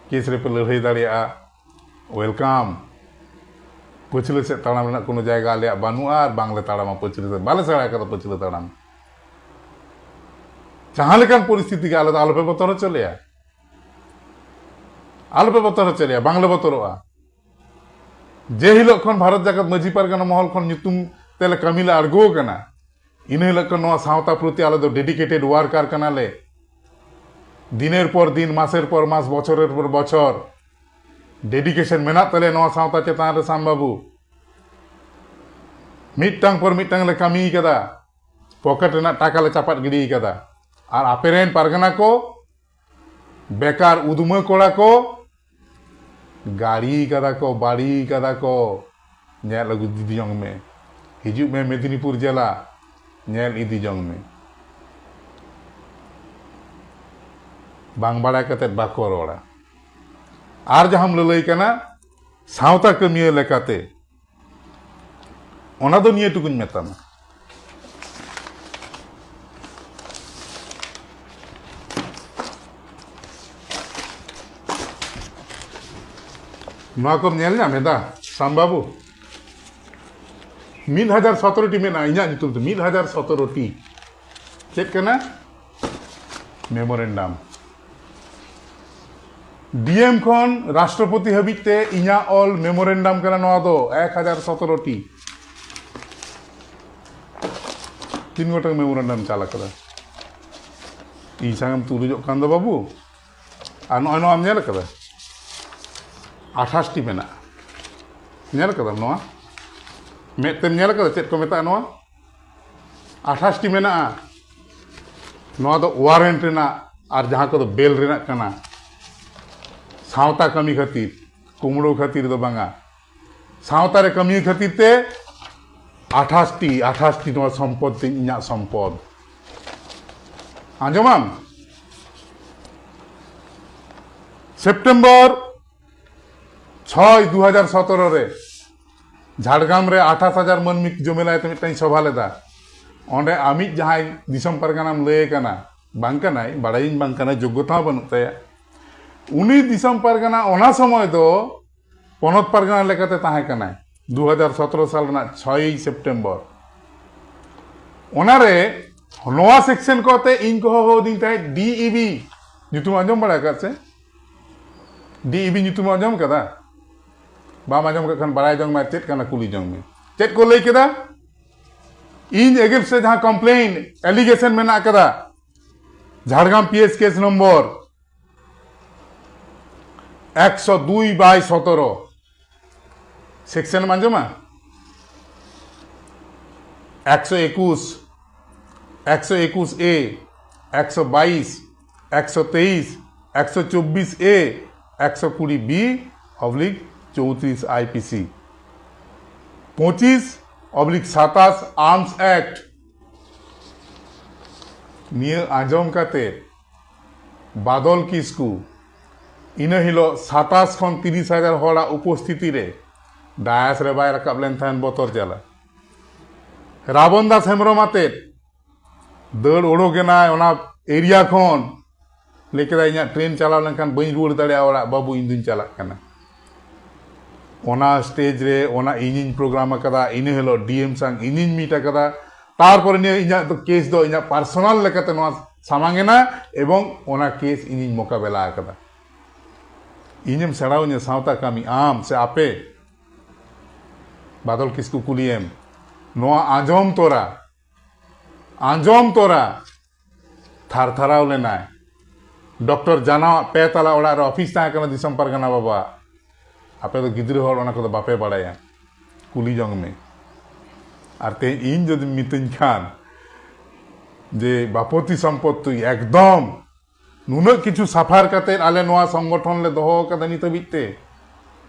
ᱠᱮᱥ ᱨᱮᱯᱮ ᱞᱟᱹᱲᱦᱟᱹᱭ ᱫᱟᱲᱮᱭᱟᱜᱼᱟ, ᱳᱭᱮᱞᱠᱟᱢ᱾ ᱯᱟᱹᱪᱷᱞᱟᱹ ᱥᱮᱫ ᱛᱟᱲᱟᱢ ᱨᱮᱱᱟᱜ ᱠᱳᱱᱳ ᱡᱟᱭᱜᱟ ᱟᱞᱮᱭᱟᱜ ᱵᱟᱹᱱᱩᱜᱼᱟ ᱟᱨ ᱵᱟᱝᱞᱮ ᱛᱟᱲᱟᱢᱟ ᱯᱟᱹᱪᱷᱞᱟᱹ ᱥᱮᱫ, ᱵᱟᱞᱮ ᱥᱮᱬᱟ ᱟᱠᱟᱫᱟ ᱯᱟᱹᱪᱷᱞᱟᱹ ᱛᱟᱲᱟᱢ᱾ ᱡᱟᱦᱟᱸ ᱞᱮᱠᱟᱱ ᱯᱚᱨᱤᱥᱛᱷᱤᱛᱤ ᱜᱮ, ᱟᱞᱮ ᱫᱚ ᱟᱞᱚᱯᱮ ᱵᱚᱛᱚᱨ ᱦᱚᱪᱚ ᱞᱮᱭᱟ, ᱟᱞᱚᱯᱮ ᱵᱚᱛᱚᱨ ᱦᱚᱪᱚ ᱞᱮᱭᱟ, ᱵᱟᱝᱞᱮ ᱵᱚᱛᱚᱨᱚᱜᱼᱟ᱾ ᱡᱮ ᱦᱤᱞᱳᱜ ᱠᱷᱚᱱ ᱵᱷᱟᱨᱚᱛ ᱡᱟᱠᱟᱛ ᱢᱟᱹᱡᱷᱤ ᱯᱟᱨᱜᱟᱱᱟ ᱢᱚᱦᱚᱞ ᱠᱷᱚᱱ ᱧᱩᱛᱩᱢ ᱛᱮᱞᱮ ᱠᱟᱹᱢᱤ ᱞᱮ ᱟᱬᱜᱚ ᱟᱠᱟᱱᱟ, ᱤᱱᱟᱹ ᱦᱤᱞᱳᱜ ᱠᱷᱚᱱ ᱱᱚᱣᱟ ᱥᱟᱶᱛᱟ ᱯᱨᱚᱛᱤ ᱟᱞᱮ ᱫᱚ ᱰᱮᱰᱤᱠᱮᱴᱮᱰ ᱣᱟᱨᱠᱟᱨ ᱠᱟᱱᱟᱞᱮ᱾ ᱫᱤᱱᱮᱨ ᱯᱚᱨ ᱫᱤᱱ, ᱢᱟᱥᱮᱨ ᱯᱚᱨ ᱢᱟᱥ, ᱵᱚᱪᱷᱚᱨᱮᱨ ᱯᱚᱨ ᱵᱚᱪᱷᱚᱨ ᱰᱮᱰᱤᱠᱮᱥᱚᱱ ᱢᱮᱱᱟᱜ ᱛᱟᱞᱮᱭᱟ ᱱᱚᱣᱟ ᱥᱟᱶᱛᱟ ᱪᱮᱛᱟᱱ ᱨᱮ, ᱥᱟᱢ ᱵᱟᱹᱵᱩ᱾ ᱢᱤᱫᱴᱟᱝ ᱯᱚᱨ ᱢᱤᱫᱴᱟᱝ ᱞᱮ ᱠᱟᱹᱢᱤ ᱠᱟᱫᱟ, ᱯᱚᱠᱮᱴ ᱨᱮᱱᱟᱜ ᱴᱟᱠᱟ ᱞᱮ ᱪᱟᱯᱟᱫ ᱜᱤᱰᱤ ᱠᱟᱫᱟ᱾ ᱟᱨ ᱟᱯᱮᱨᱮᱱ ᱯᱟᱨᱜᱟᱱᱟ ᱠᱚ, ᱵᱮᱠᱟᱨ ᱩᱫᱢᱟᱹ ᱠᱚᱲᱟ ᱠᱚ, ᱜᱟᱹᱲᱤ ᱠᱟᱫᱟ ᱠᱚ, ᱵᱟᱹᱲᱤ ᱠᱟᱫᱟ ᱠᱚ᱾ ᱧᱮᱞ ᱟᱹᱜᱩ ᱤᱫᱤ ᱡᱚᱝ ᱢᱮ᱾ ᱦᱤᱡᱩᱜ ᱢᱮ ᱢᱮᱫᱽᱱᱤᱯᱩᱨ ᱡᱮᱞᱟ, ᱧᱮᱞ ᱤᱫᱤ ᱡᱚᱝ ᱢᱮ᱾ ᱵᱟᱝ ᱵᱟᱲᱟᱭ ᱠᱟᱛᱮᱫ ᱵᱟᱠᱚ ᱨᱚᱲᱟ᱾ ᱟᱨ ᱡᱟᱦᱟᱸᱢ ᱞᱟᱹᱞᱟᱹᱭ ᱠᱟᱱᱟ ᱥᱟᱶᱛᱟ ᱠᱟᱹᱢᱤᱭᱟᱹ ᱞᱮᱠᱟᱛᱮ, ᱚᱱᱟ ᱫᱚ ᱱᱤᱭᱟᱹ ᱴᱩᱠᱩᱧ ᱢᱮᱛᱟᱢᱟ, ᱱᱚᱣᱟ ᱠᱚᱢ ᱧᱮᱞ ᱧᱟᱢ ᱮᱫᱟ ᱥᱟᱢ ᱵᱟᱹᱵᱩ? ᱢᱤᱫ ᱦᱟᱡᱟᱨ ᱥᱚᱛᱨᱚ ᱴᱤ ᱢᱮᱱᱟᱜᱼᱟ ᱤᱧᱟᱹᱜ ᱧᱩᱛᱩᱢ ᱛᱮ, ᱢᱤᱫ ᱦᱟᱡᱟᱨ ᱥᱚᱛᱨᱚ ᱴᱤ᱾ ᱪᱮᱫ ᱠᱟᱱᱟ? ᱢᱮᱢᱳᱨᱮᱱᱰᱟᱢ᱾ ᱰᱤ ᱮᱢ ᱠᱷᱚᱱ ᱨᱟᱥᱴᱨᱚᱯᱚᱛᱤ ᱦᱟᱹᱵᱤᱡ ᱛᱮ ᱤᱧᱟᱹᱜ ᱚᱞ ᱢᱮᱢᱳᱨᱮᱱᱰᱟᱢ ᱠᱟᱱᱟ ᱱᱚᱣᱟ ᱫᱚ, ᱮᱠ ᱦᱟᱡᱟᱨ ᱥᱚᱛᱨᱚ ᱴᱤ᱾ ᱛᱤᱱ ᱜᱚᱴᱟᱝ ᱢᱮᱢᱳᱨᱮᱱᱰᱟᱢ ᱪᱟᱞ ᱟᱠᱟᱫᱟ? ᱤᱧ ᱥᱟᱶ ᱮᱢ ᱛᱩᱞᱩᱡᱚᱜ ᱠᱟᱱ ᱫᱚ ᱵᱟᱹᱵᱩ᱾ ᱟᱨ ᱱᱚᱜᱼᱚᱭ ᱱᱚᱣᱟᱢ ᱧᱮᱞ ᱟᱠᱟᱫᱟ? ᱟᱴᱷᱟᱥ ᱴᱤ ᱢᱮᱱᱟᱜᱼᱟ᱾ ᱧᱮᱞ ᱟᱠᱟᱫᱟᱢ ᱱᱚᱣᱟ? ᱢᱮᱫ ᱛᱮᱢ ᱧᱮᱞ ᱟᱠᱟᱫᱟ ᱪᱮᱫ ᱠᱚ ᱢᱮᱛᱟᱜᱼᱟ ᱱᱚᱣᱟ? ᱟᱴᱷᱟᱥ ᱴᱤ ᱢᱮᱱᱟᱜᱼᱟ᱾ ᱱᱚᱣᱟ ᱫᱚ ᱳᱣᱟᱨᱮᱱᱴ ᱨᱮᱱᱟᱜ, ᱟᱨ ᱡᱟᱦᱟᱸ ᱠᱚᱫᱚ ᱵᱮᱞ ᱨᱮᱱᱟᱜ ᱠᱟᱱᱟ᱾ ᱥᱟᱶᱛᱟ ᱠᱟᱹᱢᱤ ᱠᱷᱟᱹᱛᱤᱨ, ᱠᱩᱢᱲᱩ ᱠᱷᱟᱹᱛᱤᱨ ᱫᱚ ᱵᱟᱝᱟ, ᱥᱟᱶᱛᱟ ᱨᱮ ᱠᱟᱹᱢᱤ ᱠᱷᱟᱹᱛᱤᱨ ᱛᱮ ᱟᱴᱷᱟᱥ ᱴᱤ, ᱟᱴᱷᱟᱥ ᱴᱤ ᱱᱚᱣᱟ ᱥᱚᱢᱯᱚᱫ ᱛᱤᱧ, ᱤᱧᱟᱹᱜ ᱥᱚᱢᱯᱚᱫ᱾ ᱟᱸᱡᱚᱢᱟᱢ? ᱥᱮᱯᱴᱮᱢᱵᱚᱨ ᱪᱷᱚᱭ, ᱫᱩ ᱦᱟᱡᱟᱨ ᱥᱚᱛᱨᱚ ᱨᱮ ᱡᱷᱟᱲᱜᱨᱟᱢ ᱨᱮ ᱟᱴᱷᱟᱥ ᱦᱟᱡᱟᱨ ᱢᱟᱹᱱᱢᱤ ᱡᱚᱢᱮᱞᱟᱭ ᱛᱮ ᱢᱤᱫᱴᱟᱝ ᱥᱚᱵᱷᱟ ᱞᱮᱫᱟ᱾ ᱚᱸᱰᱮ ᱟᱢᱤᱡ ᱡᱟᱦᱟᱸᱭ ᱫᱤᱥᱚᱢ ᱯᱟᱨᱜᱟᱱᱟᱢ ᱞᱟᱹᱭ ᱠᱟᱱᱟ, ᱵᱟᱝ ᱠᱟᱱᱟᱭ, ᱵᱟᱲᱟᱭᱟᱹᱧ ᱵᱟᱝ ᱠᱟᱱᱟᱭ, ᱡᱳᱜᱽᱜᱚᱛᱟ ᱦᱚᱸ ᱵᱟᱹᱱᱩᱜ ᱛᱟᱭᱟ᱾ ᱩᱱᱤ ᱫᱤᱥᱚᱢ ᱯᱟᱨᱜᱟᱱᱟ ᱚᱱᱟ ᱥᱚᱢᱚᱭ ᱫᱚ ᱯᱚᱱᱚᱛ ᱯᱟᱨᱜᱟᱱᱟ ᱞᱮᱠᱟᱛᱮ ᱛᱟᱦᱮᱸ ᱠᱟᱱᱟᱭ, ᱫᱩ ᱦᱟᱡᱟᱨ ᱥᱚᱛᱨᱚ ᱥᱟᱞ ᱨᱮᱱᱟᱜ ᱪᱷᱚᱭ ᱥᱮᱯᱴᱮᱢᱵᱚᱨ᱾ ᱚᱱᱟᱨᱮ ᱱᱚᱣᱟ ᱥᱮᱠᱥᱚᱱ ᱠᱚᱛᱮ ᱤᱧ ᱠᱚ ᱦᱚᱦᱚ ᱟᱹᱫᱤᱧ ᱛᱟᱦᱮᱸᱫ ᱰᱤ ᱤ ᱵᱤ᱾ ᱧᱩᱛᱩᱢ ᱟᱸᱡᱚᱢ ᱵᱟᱲᱟ ᱟᱠᱟᱫ ᱥᱮ? ᱰᱤ ᱤ ᱵᱤ ᱧᱩᱛᱩᱢ ᱟᱸᱡᱚᱢ ᱠᱟᱫᱟ? ᱵᱟᱢ ᱟᱸᱡᱚᱢ ᱠᱟᱜ ᱠᱷᱟᱱ ᱵᱟᱲᱟᱭ ᱡᱚᱝ ᱢᱮ, ᱪᱮᱫ ᱠᱟᱱᱟ ᱠᱩᱞᱤ ᱡᱚᱝ ᱢᱮ᱾ ᱪᱮᱫ ᱠᱚ ᱞᱟᱹᱭ ᱠᱮᱫᱟ? ᱤᱧ ᱮᱜᱮᱱᱥᱴ ᱨᱮ ᱡᱟᱦᱟᱸ ᱠᱚᱢᱯᱞᱮᱱ, ᱮᱞᱤᱜᱮᱥᱚᱱ ᱢᱮᱱᱟᱜ ᱠᱟᱫᱟ, Jhargram P S case number ᱮᱠᱥᱚ ᱫᱩᱭ ᱵᱟᱭ ᱥᱚᱛᱨᱚ, ᱥᱮᱠᱥᱚᱱ ᱮᱢ ᱟᱸᱡᱚᱢᱟ? ᱮᱠᱥᱚ ᱮᱠᱩᱥ, ᱮᱠᱥᱚ ᱮᱠᱩᱥ ᱮ, ᱮᱠᱥᱚ ᱵᱟᱭᱤᱥ, ᱮᱠᱥᱚ ᱛᱮᱭᱤᱥ, ᱮᱠᱥᱚ ᱪᱚᱵᱵᱤᱥ ᱮ, ᱮᱠᱥᱚ ᱠᱩᱲᱤ B oblique ᱪᱳᱣᱛᱨᱤᱥ I P C, ᱯᱚᱸᱪᱤᱥ ᱚᱵᱽᱞᱤᱠ ᱥᱟᱛᱟᱥ ᱟᱨᱢᱥ ᱮᱠᱴ᱾ ᱱᱤᱭᱟᱹ ᱟᱸᱡᱚᱢ ᱠᱟᱛᱮ ᱵᱟᱫᱚᱞ ᱠᱤᱥᱠᱩ ᱤᱱᱟᱹ ᱦᱤᱞᱳᱜ ᱥᱟᱛᱟᱥ ᱠᱷᱚᱱ ᱛᱤᱨᱤᱥ ᱦᱟᱡᱟᱨ ᱦᱚᱲᱟᱜ ᱩᱯᱚᱥᱛᱷᱤᱛᱤ ᱨᱮ ᱰᱟᱭᱟᱥ ᱨᱮ ᱵᱟᱭ ᱨᱟᱠᱟᱵ ᱞᱮᱱ ᱛᱟᱦᱮᱸᱫ ᱵᱚᱛᱚᱨ ᱡᱟᱞᱟ᱾ ᱨᱟᱵᱚᱱ ᱫᱟᱥ ᱦᱮᱢᱵᱨᱚᱢ ᱟᱛᱮᱫ ᱫᱟᱹᱲ ᱚᱰᱚᱠ ᱮᱱᱟᱭ ᱚᱱᱟ ᱮᱨᱤᱭᱟ ᱠᱷᱚᱱ᱾ ᱞᱟᱹᱭ ᱠᱮᱫᱟᱭ, "ᱤᱧᱟᱹᱜ ᱴᱨᱮᱱ ᱪᱟᱞᱟᱣ ᱞᱮᱱᱠᱷᱟᱱ ᱵᱟᱹᱧ ᱨᱩᱣᱟᱹᱲ ᱫᱟᱲᱮᱭᱟᱜᱼᱟ ᱚᱲᱟᱜ, ᱵᱟᱹᱵᱩ, ᱤᱧ ᱫᱩᱧ ᱪᱟᱞᱟᱜ ᱠᱟᱱᱟ᱾" ᱚᱱᱟ ᱥᱴᱮᱡ ᱨᱮ ᱚᱱᱟ ᱤᱧᱤᱧ ᱯᱨᱳᱜᱨᱟᱢ ᱟᱠᱟᱫᱟ, ᱤᱱᱟᱹ ᱦᱤᱞᱳᱜ ᱰᱤ ᱮᱢ ᱥᱟᱝ ᱤᱧᱤᱧ ᱢᱤᱴ ᱟᱠᱟᱫᱟ᱾ ᱛᱟᱨᱯᱚᱨᱮ ᱱᱤᱭᱟᱹ ᱤᱧᱟᱹᱜ ᱫᱚ ᱠᱮᱥ ᱫᱚ ᱤᱧᱟᱹᱜ ᱯᱟᱨᱥᱚᱱᱟᱞ ᱞᱮᱠᱟᱛᱮ ᱱᱚᱣᱟ ᱥᱟᱢᱟᱝ ᱮᱱᱟ, ᱮᱵᱚᱝ ᱚᱱᱟ ᱠᱮᱥ ᱤᱧᱤᱧ ᱢᱳᱠᱟᱵᱮᱞᱟ ᱟᱠᱟᱫᱟ᱾ ᱤᱧᱮᱢ ᱥᱮᱬᱟᱣᱟᱹᱧᱟ ᱥᱟᱶᱛᱟ ᱠᱟᱹᱢᱤ, ᱟᱢ ᱥᱮ ᱟᱯᱮ? ᱵᱟᱫᱚᱞ ᱠᱤᱥᱠᱩ ᱠᱩᱞᱤᱭᱮᱢ᱾ ᱱᱚᱣᱟ ᱟᱸᱡᱚᱢ ᱛᱚᱨᱟ, ᱟᱸᱡᱚᱢ ᱛᱚᱨᱟ ᱛᱷᱟᱨ ᱛᱷᱟᱨᱟᱣ ᱞᱮᱱᱟᱭ᱾ ᱰᱚᱠᱴᱚᱨ ᱡᱟᱱᱟᱣᱟᱜ ᱯᱮ ᱛᱟᱞᱟ ᱚᱲᱟᱜ ᱨᱮ ᱚᱯᱷᱤᱥ ᱛᱟᱦᱮᱸ ᱠᱟᱱᱟ ᱫᱤᱥᱚᱢ ᱯᱟᱨᱜᱟᱱᱟ ᱵᱟᱵᱟ᱾ ᱟᱯᱮ ᱫᱚ ᱜᱤᱫᱽᱨᱟᱹ ᱦᱚᱲ, ᱚᱱᱟ ᱠᱚᱫᱚ ᱵᱟᱯᱮ ᱵᱟᱲᱟᱭᱟ, ᱠᱩᱞᱤ ᱡᱚᱝ ᱢᱮ᱾ ᱟᱨ ᱛᱮᱦᱮᱧ ᱤᱧ ᱡᱩᱫᱤᱢ ᱢᱤᱛᱟᱹᱧ ᱠᱷᱟᱱ ᱡᱮ ᱵᱟᱯᱚᱛᱤ ᱥᱚᱢᱯᱚᱛᱛᱤ ᱮᱠᱫᱚᱢ ᱱᱩᱱᱟᱹᱜ ᱠᱤᱪᱷᱩ ᱥᱟᱯᱷᱟᱨ ᱠᱟᱛᱮ ᱟᱞᱮ ᱱᱚᱣᱟ ᱥᱚᱝᱜᱚᱴᱷᱚᱱ ᱞᱮ ᱫᱚᱦᱚ ᱟᱠᱟᱫᱟ ᱱᱤᱛ ᱦᱟᱹᱵᱤᱡ ᱛᱮ,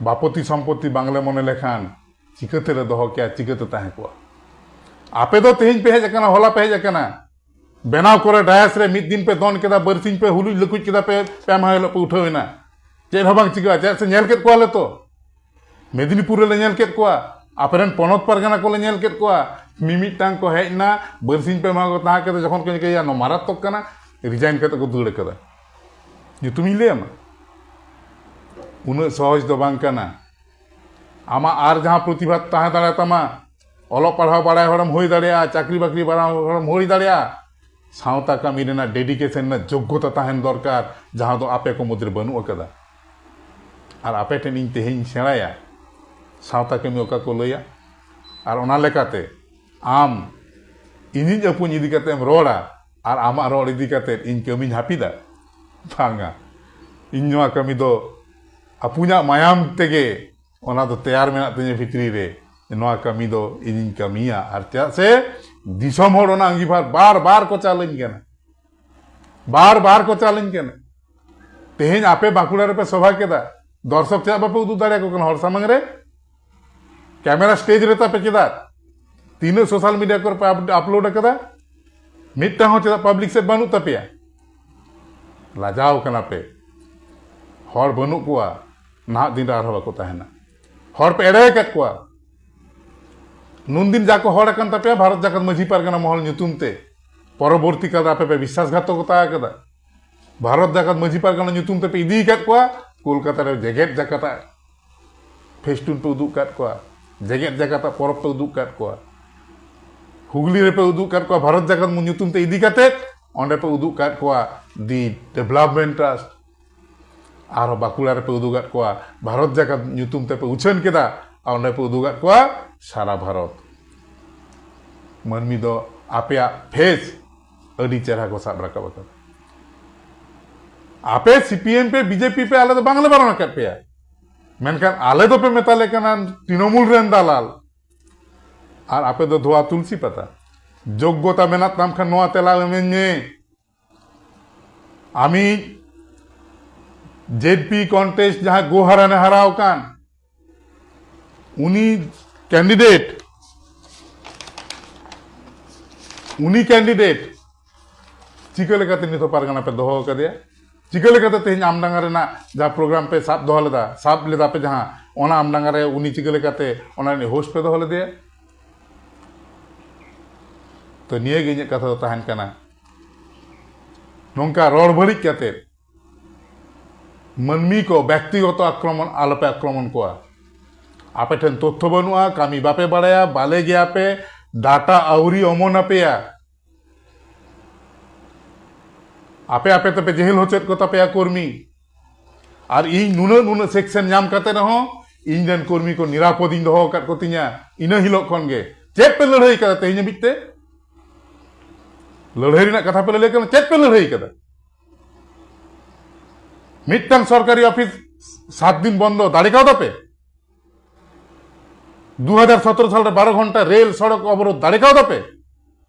ᱵᱟᱯᱚᱛᱤ ᱥᱚᱢᱯᱚᱛᱛᱤ ᱵᱟᱝᱞᱮ ᱢᱚᱱᱮ ᱞᱮᱠᱷᱟᱱ ᱪᱤᱠᱟᱹ ᱛᱮᱞᱮ ᱫᱚᱦᱚ ᱠᱮᱭᱟ, ᱪᱤᱠᱟᱹ ᱛᱮ ᱛᱟᱦᱮᱸ ᱠᱚᱜᱼᱟ? ᱟᱯᱮ ᱫᱚ ᱛᱮᱦᱮᱧ ᱯᱮ ᱦᱮᱡ ᱟᱠᱟᱱᱟ, ᱦᱚᱞᱟ ᱯᱮ ᱦᱮᱡ ᱟᱠᱟᱱᱟ, ᱵᱮᱱᱟᱣ ᱠᱚᱨᱮ ᱰᱟᱭᱟᱥ ᱨᱮ ᱢᱤᱫ ᱫᱤᱱ ᱯᱮ ᱫᱚᱱ ᱠᱮᱫᱟ, ᱵᱟᱨᱥᱤᱧ ᱯᱮ ᱦᱩᱞᱩᱡ ᱞᱩᱠᱩᱡ ᱠᱮᱫᱟ ᱯᱮ, ᱯᱮ ᱢᱟᱦᱟ ᱦᱤᱞᱳᱜ ᱯᱮ ᱩᱴᱷᱟᱹᱣ ᱮᱱᱟ, ᱪᱮᱫ ᱦᱚᱸ ᱵᱟᱝ ᱪᱤᱠᱟᱹᱜᱼᱟ᱾ ᱪᱮᱫᱟᱜ ᱥᱮ ᱧᱮᱞ ᱠᱮᱫ ᱠᱚᱣᱟᱞᱮ ᱛᱚ, ᱢᱮᱫᱤᱱᱤᱯᱩᱨ ᱨᱮᱞᱮ ᱧᱮᱞ ᱠᱮᱫ ᱠᱚᱣᱟ, ᱟᱯᱮᱨᱮᱱ ᱯᱚᱱᱚᱛ ᱯᱟᱨᱜᱟᱱᱟ ᱠᱚᱞᱮ ᱧᱮᱞ ᱠᱮᱫ ᱠᱚᱣᱟ, ᱢᱤᱢᱤᱫᱴᱟᱝ ᱠᱚ ᱦᱮᱡ ᱮᱱᱟ, ᱵᱟᱨᱥᱤᱧ ᱯᱮ ᱢᱟᱦᱟ ᱠᱚ ᱛᱟᱦᱮᱸ ᱠᱟᱛᱮ ᱡᱚᱠᱷᱚᱱ ᱠᱚ ᱧᱮᱞ ᱠᱮᱫᱟ ᱱᱚᱣᱟ ᱢᱟᱨᱟᱛᱢᱚᱠ ᱠᱟᱱᱟ, ᱨᱤᱡᱟᱭᱤᱱ ᱠᱟᱛᱮ ᱠᱚ ᱫᱟᱹᱲ ᱟᱠᱟᱫᱟ᱾ ᱧᱩᱛᱩᱢᱤᱧ ᱞᱟᱹᱭ ᱟᱢᱟ? ᱩᱱᱟᱹᱜ ᱥᱚᱦᱚᱡ ᱫᱚ ᱵᱟᱝ ᱠᱟᱱᱟ᱾ ᱟᱢᱟᱜ ᱟᱨ ᱡᱟᱦᱟᱸ ᱯᱨᱚᱛᱤᱵᱷᱟ ᱛᱟᱦᱮᱸ ᱫᱟᱲᱮᱭᱟᱛᱟᱢᱟ, ᱚᱞᱚᱜ ᱯᱟᱲᱦᱟᱣ ᱵᱟᱲᱟᱭ ᱦᱚᱲᱮᱢ ᱦᱩᱭ ᱫᱟᱲᱮᱭᱟᱜᱼᱟ, ᱪᱟᱹᱠᱨᱤ ᱵᱟᱹᱠᱨᱤ ᱵᱟᱲᱟᱭ ᱦᱚᱲᱮᱢ ᱦᱩᱭ ᱫᱟᱲᱮᱭᱟᱜᱼᱟ, ᱥᱟᱶᱛᱟ ᱠᱟᱹᱢᱤ ᱨᱮᱱᱟᱜ ᱰᱮᱰᱤᱠᱮᱥᱚᱱ ᱨᱮᱱᱟᱜ ᱡᱳᱜᱽᱜᱚᱛᱟ ᱛᱟᱦᱮᱱ ᱫᱚᱨᱠᱟᱨ, ᱡᱟᱦᱟᱸ ᱫᱚ ᱟᱯᱮ ᱠᱚ ᱢᱩᱫᱽᱨᱮ ᱵᱟᱹᱱᱩᱜ ᱟᱠᱟᱫᱟ᱾ ᱟᱨ ᱟᱯᱮ ᱴᱷᱮᱱ ᱤᱧ ᱛᱮᱦᱮᱧ ᱥᱮᱬᱟᱭᱟ ᱥᱟᱶᱛᱟ ᱠᱟᱹᱢᱤ ᱚᱠᱟ ᱠᱚ ᱞᱟᱹᱭᱟ, ᱟᱨ ᱚᱱᱟ ᱞᱮᱠᱟᱛᱮ ᱟᱢ ᱤᱧᱤᱡ ᱟᱹᱯᱩᱧ ᱤᱫᱤ ᱠᱟᱛᱮ ᱮᱢ ᱨᱚᱲᱟ ᱟᱨ ᱟᱢᱟᱜ ᱨᱚᱲ ᱤᱫᱤ ᱠᱟᱛᱮ ᱤᱧ ᱠᱟᱹᱢᱤᱧ ᱦᱟᱹᱯᱤᱫᱟ? ᱵᱟᱝᱟ᱾ ᱤᱧ ᱱᱚᱣᱟ ᱠᱟᱹᱢᱤ ᱫᱚ ᱟᱹᱯᱩᱧᱟᱜ ᱢᱟᱭᱟᱢ ᱛᱮᱜᱮ ᱚᱱᱟ ᱫᱚ ᱛᱮᱭᱟᱨ ᱢᱮᱱᱟᱜ ᱛᱤᱧᱟᱹ ᱵᱷᱤᱛᱨᱤ ᱨᱮ, ᱱᱚᱣᱟ ᱠᱟᱹᱢᱤ ᱫᱚ ᱤᱧᱤᱧ ᱠᱟᱹᱢᱤᱭᱟ᱾ ᱟᱨ ᱪᱮᱫᱟᱜ ᱥᱮ ᱫᱤᱥᱚᱢ ᱦᱚᱲ ᱚᱱᱟ ᱟᱸᱜᱤᱵᱷᱟᱨ ᱵᱟᱨ ᱵᱟᱨ ᱠᱚ ᱪᱟᱞᱟᱹᱧ ᱠᱟᱱᱟ, ᱵᱟᱨ ᱵᱟᱨ ᱠᱚ ᱪᱟᱞᱟᱹᱧ ᱠᱟᱱᱟ᱾ ᱛᱮᱦᱮᱧ ᱟᱯᱮ ᱵᱟᱸᱠᱩᱲᱟ ᱨᱮᱯᱮ ᱥᱚᱵᱷᱟ ᱠᱮᱫᱟ, ᱫᱚᱨᱥᱚᱠ ᱪᱮᱫᱟᱜ ᱵᱟᱯᱮ ᱩᱫᱩᱜ ᱫᱟᱲᱮᱭᱟᱠᱚ ᱠᱟᱱᱟ ᱦᱚᱲ ᱥᱟᱢᱟᱝ ᱨᱮ? ᱠᱮᱢᱮᱨᱟ ᱥᱴᱮᱡ ᱨᱮ ᱛᱟᱯᱮ ᱪᱮᱫᱟᱜ? ᱛᱤᱱᱟᱹᱜ ᱥᱳᱥᱟᱞ ᱢᱤᱰᱤᱭᱟ ᱠᱚᱨᱮ ᱯᱮ ᱟᱯ-, ᱟᱯᱞᱳᱰ ᱟᱠᱟᱫᱟ? ᱢᱤᱫᱴᱟᱝ ᱦᱚᱸ ᱪᱮᱫᱟᱜ ᱯᱟᱵᱽᱞᱤᱠ ᱥᱮᱫ ᱵᱟᱹᱱᱩᱜ ᱛᱟᱯᱮᱭᱟ? ᱞᱟᱡᱟᱣ ᱠᱟᱱᱟ ᱯᱮ᱾ ᱦᱚᱲ ᱵᱟᱹᱱᱩᱜ ᱠᱚᱣᱟ, ᱱᱟᱦᱟᱜ ᱫᱤᱱ ᱨᱮ ᱟᱨᱦᱚᱸ ᱵᱟᱠᱚ ᱛᱟᱦᱮᱱᱟ᱾ ᱦᱚᱲ ᱯᱮ ᱮᱲᱮ ᱟᱠᱟᱫ ᱠᱚᱣᱟ᱾ ᱱᱩᱱᱫᱤᱱ ᱡᱟ ᱠᱚ ᱦᱚᱲ ᱟᱠᱟᱱ ᱛᱟᱯᱮᱭᱟ, ᱵᱷᱟᱨᱚᱛ ᱡᱟᱠᱟᱛ ᱢᱟᱹᱡᱷᱤ ᱯᱟᱨᱜᱟᱱᱟ ᱢᱚᱦᱚᱞ ᱧᱩᱛᱩᱢ ᱛᱮ, ᱯᱚᱨᱚᱵᱚᱨᱛᱤ ᱠᱟᱞ ᱨᱮ ᱟᱯᱮ ᱯᱮ ᱵᱤᱥᱥᱟᱥᱜᱷᱟᱛᱚᱠᱚᱛᱟ ᱟᱠᱟᱫᱟ᱾ ᱵᱷᱟᱨᱚᱛ ᱡᱟᱠᱟᱛ ᱢᱟᱹᱡᱷᱤ ᱯᱟᱨᱜᱟᱱᱟ ᱧᱩᱛᱩᱢ ᱛᱮᱯᱮ ᱤᱫᱤ ᱟᱠᱟᱫ ᱠᱚᱣᱟ ᱠᱳᱞᱠᱟᱛᱟ ᱨᱮ ᱡᱮᱜᱮᱛ ᱡᱟᱠᱟᱛ ᱯᱷᱮᱥᱴᱩᱱ ᱯᱮ ᱩᱫᱩᱜ ᱟᱠᱟᱫ ᱠᱚᱣᱟ, ᱡᱮᱜᱮᱛ ᱡᱟᱠᱟᱛ ᱯᱚᱨᱚᱵᱽ ᱯᱮ ᱩᱫᱩᱜ ᱟᱠᱟᱫ ᱠᱚᱣᱟ᱾ ᱦᱩᱜᱽᱞᱤ ᱨᱮᱯᱮ ᱩᱫᱩᱜ ᱟᱠᱟᱫ ᱠᱚᱣᱟ, ᱵᱷᱟᱨᱚᱛ ᱡᱟᱠᱟᱛ ᱧᱩᱛᱩᱢ ᱛᱮ ᱤᱫᱤ ᱠᱟᱛᱮ ᱚᱸᱰᱮ ᱯᱮ ᱩᱫᱩᱜ ᱟᱠᱟᱫ ᱠᱚᱣᱟ ᱫᱤ ᱰᱮᱵᱷᱞᱚᱯᱢᱮᱱᱴ ᱴᱨᱟᱥᱴ᱾ ᱟᱨᱦᱚᱸ ᱵᱟᱸᱠᱩᱲᱟ ᱨᱮᱯᱮ ᱩᱫᱩᱜ ᱟᱠᱟᱫ ᱠᱚᱣᱟ, ᱵᱷᱟᱨᱚᱛ ᱡᱟᱠᱟᱛ ᱧᱩᱛᱩᱢ ᱛᱮᱯᱮ ᱩᱪᱷᱟᱹᱱ ᱠᱮᱫᱟ, ᱟᱨ ᱚᱸᱰᱮ ᱯᱮ ᱩᱫᱩᱜ ᱟᱠᱟᱫ ᱠᱚᱣᱟ ᱥᱟᱨᱟ ᱵᱷᱟᱨᱚᱛ᱾ ᱢᱟᱹᱱᱢᱤ ᱫᱚ ᱟᱯᱮᱭᱟᱜ ᱯᱷᱮᱥ ᱟᱹᱰᱤ ᱪᱮᱦᱨᱟ ᱠᱚ ᱥᱟᱵ ᱨᱟᱠᱟᱵ ᱟᱠᱟᱫᱟ᱾ ᱟᱯᱮ ᱥᱤᱯᱤᱮᱢ ᱯᱮ, ᱵᱤᱡᱮᱯᱤ ᱯᱮ, ᱟᱞᱮ ᱫᱚ ᱵᱟᱝᱞᱮ ᱵᱟᱨᱚᱱ ᱟᱠᱟᱫ ᱯᱮᱭᱟ, ᱢᱮᱱᱠᱷᱟᱱ ᱟᱞᱮ ᱫᱚᱯᱮ ᱢᱮᱛᱟᱞᱮ ᱠᱟᱱᱟ ᱛᱨᱤᱱᱚᱢᱩᱞ ᱨᱮᱱ ᱫᱟᱞᱟᱞ, ᱟᱨ ᱟᱯᱮ ᱫᱚ ᱫᱷᱳᱣᱟ ᱛᱩᱞᱥᱤ ᱯᱟᱛᱟ᱾ ᱡᱳᱜᱽᱜᱚᱛᱟ ᱢᱮᱱᱟᱜ ᱛᱟᱢ ᱠᱷᱟᱱ ᱱᱚᱣᱟ ᱛᱮᱞᱟ ᱮᱢᱟᱹᱧ ᱢᱮ᱾ ᱟᱢᱤᱡ ᱡᱮᱰᱯᱤ ᱠᱚᱱᱴᱮᱥᱴ ᱡᱟᱦᱟᱸᱭ ᱜᱳᱦᱟᱨᱟᱱᱮ ᱦᱟᱨᱟᱣ ᱟᱠᱟᱱ, ᱩᱱᱤ ᱠᱮᱱᱰᱤᱰᱮᱴ, ᱩᱱᱤ ᱠᱮᱱᱰᱤᱰᱮᱴ ᱪᱤᱠᱟᱹ ᱞᱮᱠᱟᱛᱮ ᱱᱤᱛ ᱦᱚᱸ ᱯᱟᱨᱜᱟᱱᱟ ᱯᱮ ᱫᱚᱦᱚ ᱟᱠᱟᱫᱮᱭᱟ? ᱪᱤᱠᱟᱹ ᱞᱮᱠᱟᱛᱮ ᱛᱮᱦᱮᱧ ᱟᱢᱰᱟᱸᱜᱟ ᱨᱮᱱᱟᱜ ᱡᱟᱦᱟᱸ ᱯᱨᱳᱜᱨᱟᱢ ᱯᱮ ᱥᱟᱵ ᱫᱚᱦᱚ ᱞᱮᱫᱟ, ᱥᱟᱵ ᱞᱮᱫᱟ ᱯᱮ ᱡᱟᱦᱟᱸ, ᱚᱱᱟ ᱟᱢᱰᱟᱸᱜᱟ ᱨᱮ ᱩᱱᱤ ᱪᱤᱠᱟᱹ ᱞᱮᱠᱟᱛᱮ ᱚᱱᱟ ᱨᱤᱱᱤᱡ ᱦᱳᱥᱴ ᱯᱮ ᱫᱚᱦᱚ ᱞᱮᱫᱮᱭᱟ? ᱛᱚ, ᱱᱤᱭᱟᱹ ᱜᱮ ᱤᱧᱟᱹᱜ ᱠᱟᱛᱷᱟ ᱫᱚ ᱛᱟᱦᱮᱱ ᱠᱟᱱᱟ᱾ ᱱᱚᱝᱠᱟ ᱨᱚᱲ ᱵᱟᱹᱲᱤᱡ ᱠᱟᱛᱮ ᱢᱟᱹᱱᱢᱤ ᱠᱚ ᱵᱮᱠᱛᱤᱜᱚᱛᱚ ᱟᱠᱨᱚᱢᱚᱱ ᱟᱞᱚᱯᱮ ᱟᱠᱨᱚᱢᱚᱱ ᱠᱚᱣᱟ᱾ ᱟᱯᱮ ᱴᱷᱮᱱ ᱛᱚᱛᱛᱷᱚ ᱵᱟᱹᱱᱩᱜᱼᱟ, ᱠᱟᱹᱢᱤ ᱵᱟᱯᱮ ᱵᱟᱲᱟᱭᱟ, ᱵᱟᱞᱮ ᱜᱮᱭᱟᱯᱮ, ᱰᱟᱴᱟ ᱟᱹᱣᱨᱤ ᱚᱢᱚᱱ ᱟᱯᱮᱭᱟ᱾ ᱟᱯᱮ ᱟᱯᱮ ᱛᱮᱯᱮ ᱡᱮᱦᱮᱞ ᱦᱚᱪᱚᱭᱮᱫ ᱠᱚ ᱛᱟᱯᱮᱭᱟ ᱠᱚᱨᱢᱤ᱾ ᱟᱨ ᱤᱧ ᱱᱩᱱᱟᱹᱜ ᱱᱩᱱᱟᱹᱜ ᱥᱮᱠᱥᱮᱱ ᱧᱟᱢ ᱠᱟᱛᱮ ᱨᱮᱦᱚᱸ ᱤᱧ ᱨᱮᱱ ᱠᱚᱨᱢᱤ ᱠᱚ ᱱᱤᱨᱟᱯᱚᱫ ᱤᱧ ᱫᱚᱦᱚ ᱟᱠᱟᱫ ᱠᱚ ᱛᱤᱧᱟ᱾ ᱤᱱᱟᱹ ᱦᱤᱞᱳᱜ ᱠᱷᱚᱱ ᱜᱮ ᱪᱮᱫ ᱯᱮ ᱞᱟᱹᱲᱦᱟᱹᱭ ᱠᱟᱫᱟ ᱛᱮᱦᱮᱧ ᱦᱟᱹᱵᱤᱡ ᱛᱮ? ᱞᱟᱹᱲᱦᱟᱹᱭ ᱨᱮᱱᱟᱜ ᱠᱟᱛᱷᱟ ᱯᱮ ᱞᱟᱹᱭ ᱠᱟᱱᱟ, ᱪᱮᱫ ᱯᱮ ᱞᱟᱹᱲᱦᱟᱹᱭ ᱠᱟᱫᱟ? ᱢᱤᱫᱴᱟᱝ ᱥᱚᱨᱠᱟᱨᱤ ᱚᱯᱷᱤᱥ ᱥᱟᱛ ᱫᱤᱱ ᱵᱚᱱᱫᱚ ᱫᱟᱲᱮ ᱠᱟᱣᱫᱟ ᱯᱮ? ᱫᱩ ᱦᱟᱡᱟᱨ ᱥᱚᱛᱨᱚ ᱥᱟᱞ ᱨᱮ ᱵᱟᱨᱚ ᱜᱷᱚᱱᱴᱟ ᱨᱮᱞ ᱥᱚᱲᱚᱠ ᱚᱵᱚᱨᱳᱫᱷ ᱫᱟᱲᱮ ᱠᱟᱣᱫᱟ ᱯᱮ?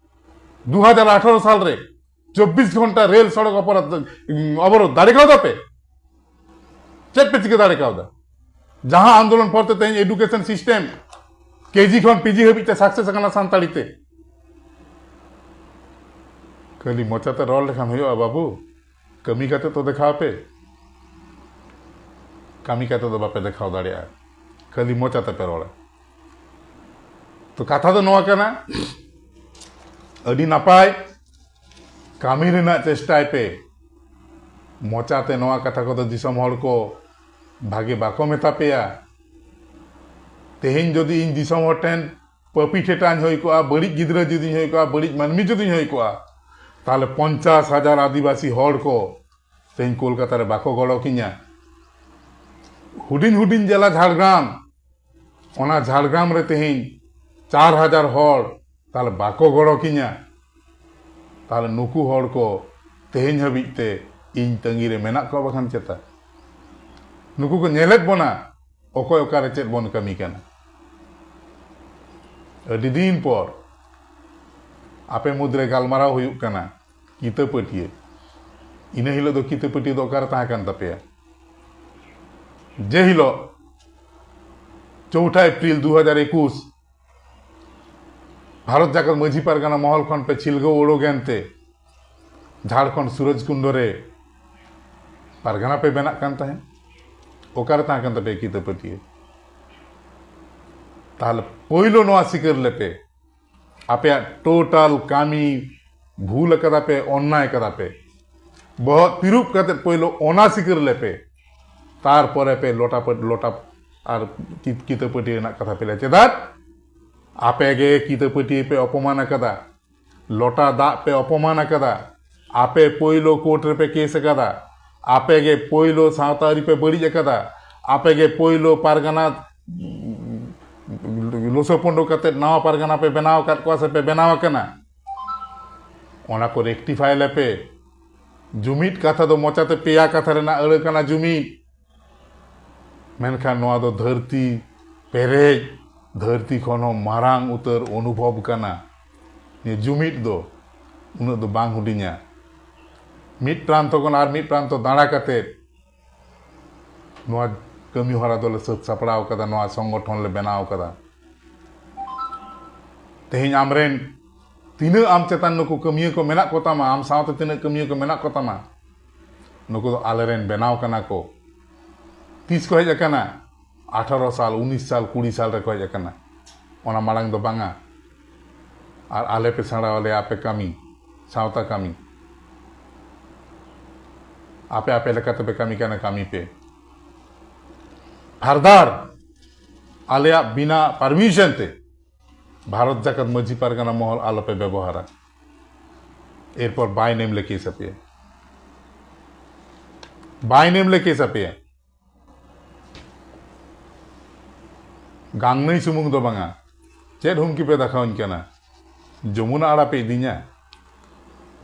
ᱫᱩ ᱦᱟᱡᱟᱨ ᱟᱴᱷᱟᱨᱚ ᱥᱟᱞ ᱨᱮ ᱪᱚᱵᱵᱤᱥ ᱜᱷᱚᱱᱴᱟ ᱨᱮᱞ ᱥᱚᱲᱚᱠ ᱚᱯᱚᱨᱟᱫᱷ, ᱚᱵᱚᱨᱳᱫᱷ ᱫᱟᱲᱮ ᱠᱟᱣᱫᱟ ᱯᱮ? ᱪᱮᱫ ᱯᱮ ᱪᱤᱠᱟᱹ ᱫᱟᱲᱮ ᱠᱟᱣᱫᱟ? ᱡᱟᱦᱟᱸ ᱟᱱᱫᱳᱞᱚᱱ ᱯᱚᱨ ᱛᱮ ᱛᱮᱦᱮᱧ ᱮᱰᱩᱠᱮᱥᱚᱱ ᱥᱤᱥᱴᱮᱢ ᱠᱮᱡᱤ ᱠᱷᱚᱱ ᱯᱤᱡᱤ ᱦᱟᱹᱵᱤᱡ ᱛᱮ ᱥᱟᱠᱥᱮᱥ ᱟᱠᱟᱱᱟ ᱥᱟᱱᱛᱟᱲᱤ ᱛᱮ᱾ ᱠᱷᱟᱹᱞᱤ ᱢᱚᱪᱟᱛᱮ ᱨᱚᱲ ᱞᱮᱠᱷᱟᱱ ᱦᱩᱭᱩᱜᱼᱟ ᱵᱟᱹᱵᱩ? ᱠᱟᱹᱢᱤ ᱠᱟᱛᱮ ᱛᱚ ᱫᱮᱠᱷᱟᱣ ᱯᱮ᱾ ᱠᱟᱹᱢᱤ ᱠᱟᱛᱮ ᱫᱚ ᱵᱟᱯᱮ ᱫᱮᱠᱷᱟᱣ ᱫᱟᱲᱮᱭᱟᱜᱼᱟ, ᱠᱷᱟᱹᱞᱤ ᱢᱚᱪᱟ ᱛᱮᱯᱮ ᱨᱚᱲᱟ᱾ ᱛᱚ ᱠᱟᱛᱷᱟ ᱫᱚ ᱱᱚᱣᱟ ᱠᱟᱱᱟ, ᱟᱹᱰᱤ ᱱᱟᱯᱟᱭ, ᱠᱟᱹᱢᱤ ᱨᱮᱱᱟᱜ ᱪᱮᱥᱴᱟᱭ ᱯᱮ᱾ ᱢᱚᱪᱟᱛᱮ ᱱᱚᱣᱟ ᱠᱟᱛᱷᱟ ᱠᱚᱫᱚ ᱫᱤᱥᱚᱢ ᱦᱚᱲ ᱠᱚ ᱵᱷᱟᱜᱮ ᱵᱟᱠᱚ ᱢᱮᱛᱟ ᱯᱮᱭᱟ᱾ ᱛᱮᱦᱮᱧ ᱡᱩᱫᱤ ᱤᱧ ᱫᱤᱥᱚᱢ ᱦᱚᱲ ᱴᱷᱮᱱ ᱯᱟᱹᱯᱤ ᱴᱷᱮᱴᱟᱧ ᱦᱩᱭ ᱠᱚᱜᱼᱟ, ᱵᱟᱹᱲᱤᱡ ᱜᱤᱫᱽᱨᱟᱹ ᱡᱩᱫᱤᱧ ᱦᱩᱭ ᱠᱚᱜᱼᱟ, ᱵᱟᱹᱲᱤᱡ ᱢᱟᱹᱱᱢᱤ ᱡᱩᱫᱤᱧ ᱦᱩᱭ ᱠᱚᱜᱼᱟ, ᱛᱟᱦᱚᱞᱮ ᱯᱚᱧᱪᱟᱥ ᱦᱟᱡᱟᱨ ᱟᱹᱫᱤᱵᱟᱹᱥᱤ ᱦᱚᱲ ᱠᱚ ᱛᱮᱦᱮᱧ ᱠᱳᱞᱠᱟᱛᱟ ᱨᱮ ᱵᱟᱠᱚ ᱜᱚᱲᱚ ᱠᱤᱧᱟ᱾ ᱦᱩᱰᱤᱧ ᱦᱩᱰᱤᱧ ᱡᱮᱞᱟ ᱡᱷᱟᱲᱜᱨᱟᱢ, ᱚᱱᱟ ᱡᱷᱟᱲᱜᱨᱟᱢ ᱨᱮ ᱛᱮᱦᱮᱧ ᱪᱟᱨ ᱦᱟᱡᱟᱨ ᱦᱚᱲ ᱛᱟᱦᱚᱞᱮ ᱵᱟᱠᱚ ᱜᱚᱲᱚ ᱠᱤᱧᱟ, ᱛᱟᱦᱚᱞᱮ ᱱᱩᱠᱩ ᱦᱚᱲ ᱠᱚ ᱛᱮᱦᱮᱧ ᱦᱟᱹᱵᱤᱡ ᱛᱮ ᱤᱧ ᱛᱟᱺᱜᱤ ᱨᱮ ᱢᱮᱱᱟᱜ ᱠᱚᱣᱟ ᱵᱟᱠᱷᱟᱱ ᱪᱮᱛᱟ? ᱱᱩᱠᱩ ᱠᱚ ᱧᱮᱞᱮᱫ ᱵᱚᱱᱟ, ᱚᱠᱚᱭ ᱚᱠᱟᱨᱮ ᱪᱮᱫ ᱵᱚᱱ ᱠᱟᱹᱢᱤ ᱠᱟᱱᱟ᱾ ᱟᱹᱰᱤ ᱫᱤᱱ ᱯᱚᱨ ᱟᱯᱮ ᱢᱩᱫᱽᱨᱮ ᱜᱟᱞᱢᱟᱨᱟᱣ ᱦᱩᱭᱩᱜ ᱠᱟᱱᱟ ᱠᱤᱛᱟᱹ ᱯᱟᱹᱴᱤᱭᱟᱹ᱾ ᱤᱱᱟᱹ ᱦᱤᱞᱳᱜ ᱫᱚ ᱠᱤᱛᱟᱹ ᱯᱟᱹᱴᱤᱭᱟᱹ ᱫᱚ ᱚᱠᱟᱨᱮ ᱛᱟᱦᱮᱸ ᱠᱟᱱ ᱛᱟᱯᱮᱭᱟ? ᱡᱮ ᱦᱤᱞᱳᱜ ᱪᱳᱣᱴᱷᱟ ᱮᱯᱨᱤᱞ ᱫᱩ ᱦᱟᱡᱟᱨ ᱮᱠᱩᱥ ᱵᱷᱟᱨᱚᱛ ᱡᱟᱠᱟᱛ ᱢᱟᱹᱡᱷᱤ ᱯᱟᱨᱜᱟᱱᱟ ᱢᱚᱦᱚᱞ ᱠᱷᱚᱱ ᱯᱮ ᱪᱷᱤᱞᱜᱟᱹᱣ ᱩᱰᱩᱠ ᱮᱱᱛᱮ ᱡᱷᱟᱲᱠᱷᱚᱸᱰ ᱥᱩᱨᱚᱡᱽ ᱠᱩᱱᱰᱚ ᱨᱮ ᱯᱟᱨᱜᱟᱱᱟ ᱯᱮ ᱵᱮᱱᱟᱜ ᱠᱟᱱ ᱛᱟᱦᱮᱸᱫ᱾ ᱚᱠᱟᱨᱮ ᱛᱟᱦᱮᱸ ᱠᱟᱱ ᱛᱟᱯᱮᱭᱟ ᱠᱤᱛᱟᱹ ᱯᱟᱹᱴᱤᱭᱟᱹ? ᱛᱟᱦᱞᱮ ᱯᱳᱭᱞᱳ ᱱᱚᱣᱟ ᱥᱤᱠᱟᱹᱨ ᱞᱮᱯᱮ, ᱟᱯᱮᱭᱟᱜ ᱴᱳᱴᱟᱞ ᱠᱟᱹᱢᱤ ᱵᱷᱩᱞ ᱟᱠᱟᱫᱟ ᱯᱮ, ᱚᱱᱱᱟᱭ ᱟᱠᱟᱫᱟ ᱯᱮ᱾ ᱵᱚᱦᱚᱜ ᱛᱤᱨᱩᱵ ᱠᱟᱛᱮ ᱯᱳᱭᱞᱳ ᱚᱱᱟ ᱥᱤᱠᱟᱹᱨ ᱞᱮᱯᱮ, ᱛᱟᱨᱯᱚᱨᱮ ᱯᱮ ᱞᱚᱴᱟ ᱯᱟᱹᱴ-, ᱞᱚᱴᱟ ᱟᱨ ᱠᱤ-, ᱠᱤᱛᱟᱹ ᱯᱟᱹᱴᱤᱭᱟᱹ ᱨᱮᱱᱟᱜ ᱠᱟᱛᱷᱟ ᱯᱮ ᱞᱟᱹᱭᱟ᱾ ᱪᱮᱫᱟᱜ? ᱟᱯᱮ ᱜᱮ ᱠᱤᱛᱟᱹ ᱯᱟᱹᱴᱤᱭᱟᱹ ᱯᱮ ᱚᱯᱚᱢᱟᱱ ᱟᱠᱟᱫᱟ, ᱞᱚᱴᱟ ᱫᱟᱜ ᱯᱮ ᱚᱯᱚᱢᱟᱱ ᱟᱠᱟᱫᱟ, ᱟᱯᱮ ᱯᱳᱭᱞᱳ ᱠᱳᱨᱴ ᱨᱮᱯᱮ ᱠᱮᱥ ᱟᱠᱟᱫᱟ, ᱟᱯᱮ ᱜᱮ ᱯᱳᱭᱞᱳ ᱥᱟᱶᱛᱟ ᱟᱹᱨᱤ ᱯᱮ ᱵᱟᱹᱲᱤᱡ ᱟᱠᱟᱫᱟ, ᱟᱯᱮ ᱜᱮ ᱯᱳᱭᱞᱳ ᱯᱟᱨᱜᱟᱱᱟ ᱞᱚᱥᱚᱯᱚᱸᱰᱚ ᱠᱟᱛᱮ ᱱᱟᱣᱟ ᱯᱟᱨᱜᱟᱱᱟ ᱯᱮ ᱵᱮᱱᱟᱣ ᱟᱠᱟᱫ ᱠᱚᱣᱟ ᱥᱮ ᱯᱮ ᱵᱮᱱᱟᱣ ᱟᱠᱟᱱᱟ᱾ ᱚᱱᱟ ᱠᱚ ᱨᱮᱠᱴᱤᱯᱷᱟᱭ ᱞᱮᱯᱮ᱾ ᱡᱩᱢᱤᱫ ᱠᱟᱛᱷᱟ ᱫᱚ ᱢᱚᱪᱟᱛᱮ ᱯᱮᱭᱟ ᱠᱟᱛᱷᱟ ᱨᱮᱱᱟᱜ ᱟᱹᱲᱟᱹ ᱠᱟᱱᱟ ᱡᱩᱢᱤᱫ᱾ ᱢᱮᱱᱠᱷᱟᱱ ᱱᱚᱣᱟ ᱫᱚ ᱫᱷᱟᱹᱨᱛᱤ ᱯᱮᱨᱮᱡ, ᱫᱷᱟᱹᱨᱛᱤ ᱠᱷᱚᱱ ᱦᱚᱸ ᱢᱟᱨᱟᱝ ᱩᱛᱟᱹᱨ ᱚᱱᱩᱵᱷᱚᱵ ᱠᱟᱱᱟ᱾ ᱱᱤᱭᱟᱹ ᱡᱩᱢᱤᱫ ᱫᱚ ᱩᱱᱟᱹᱜ ᱫᱚ ᱵᱟᱝ ᱦᱩᱰᱤᱧᱟ᱾ ᱢᱤᱫ ᱯᱨᱟᱱᱛᱚ ᱠᱷᱚᱱ ᱟᱨ ᱢᱤᱫ ᱯᱨᱟᱱᱛᱚ ᱫᱟᱬᱟ ᱠᱟᱛᱮ ᱱᱚᱣᱟ ᱠᱟᱹᱢᱤ ᱦᱚᱨᱟ ᱫᱚᱞᱮ ᱥᱟᱹᱛ ᱥᱟᱯᱲᱟᱣ ᱠᱟᱫᱟ, ᱱᱚᱣᱟ ᱥᱚᱝᱜᱚᱴᱷᱚᱱ ᱞᱮ ᱵᱮᱱᱟᱣ ᱠᱟᱫᱟ᱾ ᱛᱮᱦᱮᱧ ᱟᱢᱨᱮᱱ ᱛᱤᱱᱟᱹᱜ ᱟᱢ ᱪᱮᱛᱟᱱ ᱱᱩᱠᱩ ᱠᱟᱹᱢᱤᱭᱟᱹ ᱠᱚ ᱢᱮᱱᱟᱜ ᱠᱚᱛᱟᱢᱟ, ᱟᱢ ᱥᱟᱶᱛᱮ ᱛᱤᱱᱟᱹᱜ ᱠᱟᱹᱢᱤᱭᱟᱹ ᱠᱚ ᱢᱮᱱᱟᱜ ᱠᱚᱛᱟᱢᱟ, ᱱᱩᱠᱩ ᱫᱚ ᱟᱞᱮᱨᱮᱱ ᱵᱮᱱᱟᱣ ᱠᱟᱱᱟ ᱠᱚ᱾ ᱛᱤᱥ ᱠᱚ ᱦᱮᱡ ᱟᱠᱟᱱᱟ? ᱟᱴᱷᱟᱨᱚ ᱥᱟᱞ, ᱩᱱᱤᱥ ᱥᱟᱞ, ᱠᱩᱲᱤ ᱥᱟᱞ ᱨᱮᱠᱚ ᱦᱮᱡ ᱟᱠᱟᱱᱟ, ᱚᱱᱟ ᱢᱟᱲᱟᱝ ᱫᱚ ᱵᱟᱝᱟ᱾ ᱟᱨ ᱟᱞᱮ ᱯᱮ ᱥᱮᱬᱟ ᱟᱞᱮᱭᱟ ᱟᱯᱮ ᱠᱟᱹᱢᱤ, ᱥᱟᱶᱛᱟ ᱠᱟᱹᱢᱤ᱾ ᱟᱯᱮ ᱟᱯᱮ ᱞᱮᱠᱟ ᱛᱮᱯᱮ ᱠᱟᱹᱢᱤ ᱠᱟᱱᱟ, ᱠᱟᱹᱢᱤ ᱯᱮ᱾ ᱯᱷᱟᱨᱫᱟᱨ ᱟᱞᱮᱭᱟᱜ ᱵᱤᱱᱟ ᱯᱟᱨᱢᱤᱥᱚᱱ ᱛᱮ ᱵᱷᱟᱨᱚᱛ ᱡᱟᱠᱟᱛ ᱢᱟᱹᱡᱷᱤ ᱯᱟᱨᱜᱟᱱᱟ ᱢᱚᱦᱚᱞ ᱟᱞᱚᱯᱮ ᱵᱮᱵᱚᱦᱟᱨᱟ᱾ ᱮᱨᱯᱚᱨ ᱵᱟᱭ ᱱᱮᱢ ᱞᱮ ᱠᱮᱥ ᱟᱯᱮᱭᱟ, ᱵᱟᱭ ᱱᱮᱢ ᱞᱮ ᱠᱮᱥ ᱟᱯᱮᱭᱟ᱾ ᱜᱟᱝᱱᱟᱹᱭ ᱥᱩᱢᱩᱝ ᱫᱚ ᱵᱟᱝᱟ, ᱪᱮᱫ ᱦᱩᱢᱠᱤ ᱯᱮ ᱫᱮᱠᱷᱟᱣᱟᱹᱧ ᱠᱟᱱᱟ? ᱡᱚᱢᱩᱱᱟ ᱟᱲᱟ ᱯᱮ ᱤᱫᱤᱧᱟ?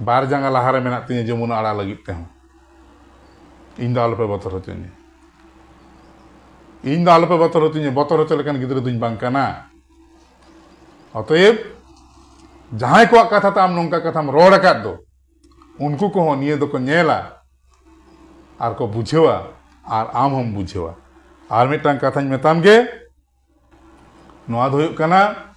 ᱵᱟᱨ ᱡᱟᱸᱜᱟ ᱞᱟᱦᱟᱨᱮ ᱢᱮᱱᱟᱜ ᱛᱤᱧᱟ ᱡᱚᱢᱩᱱᱟ ᱟᱲᱟ ᱞᱟᱹᱜᱤᱫ ᱛᱮᱦᱚᱸ᱾ ᱤᱧ ᱫᱚ ᱟᱞᱚᱯᱮ ᱵᱚᱛᱚᱨ ᱦᱚᱪᱚᱧᱟ, ᱤᱧ ᱫᱚ ᱟᱞᱚᱯᱮ ᱵᱚᱛᱚᱨ ᱦᱚᱪᱚᱧᱟ᱾ ᱵᱚᱛᱚᱨ ᱦᱚᱪᱚ ᱞᱮᱠᱟᱱ ᱜᱤᱫᱽᱨᱟᱹ ᱫᱩᱧ ᱵᱟᱝ ᱠᱟᱱᱟ᱾ ᱚᱛᱚᱮᱵ, ᱡᱟᱦᱟᱸᱭ ᱠᱚᱣᱟᱜ ᱠᱟᱛᱷᱟ ᱛᱮ ᱟᱢ ᱱᱚᱝᱠᱟ ᱠᱟᱛᱷᱟᱢ ᱨᱚᱲ ᱟᱠᱟᱫ ᱫᱚ, ᱩᱱᱠᱩ ᱠᱚᱦᱚᱸ ᱱᱤᱭᱟᱹ ᱫᱚᱠᱚ ᱧᱮᱞᱟ ᱟᱨ ᱠᱚ ᱵᱩᱡᱷᱟᱹᱣᱟ, ᱟᱨ ᱟᱢ ᱦᱚᱸᱢ ᱵᱩᱡᱷᱟᱹᱣᱟ᱾ ᱟᱨ ᱢᱤᱫᱴᱟᱝ ᱠᱟᱛᱷᱟᱧ ᱢᱮᱛᱟᱢ ᱜᱮ, ᱱᱚᱣᱟ ᱫᱚ ᱦᱩᱭᱩᱜ ᱠᱟᱱᱟ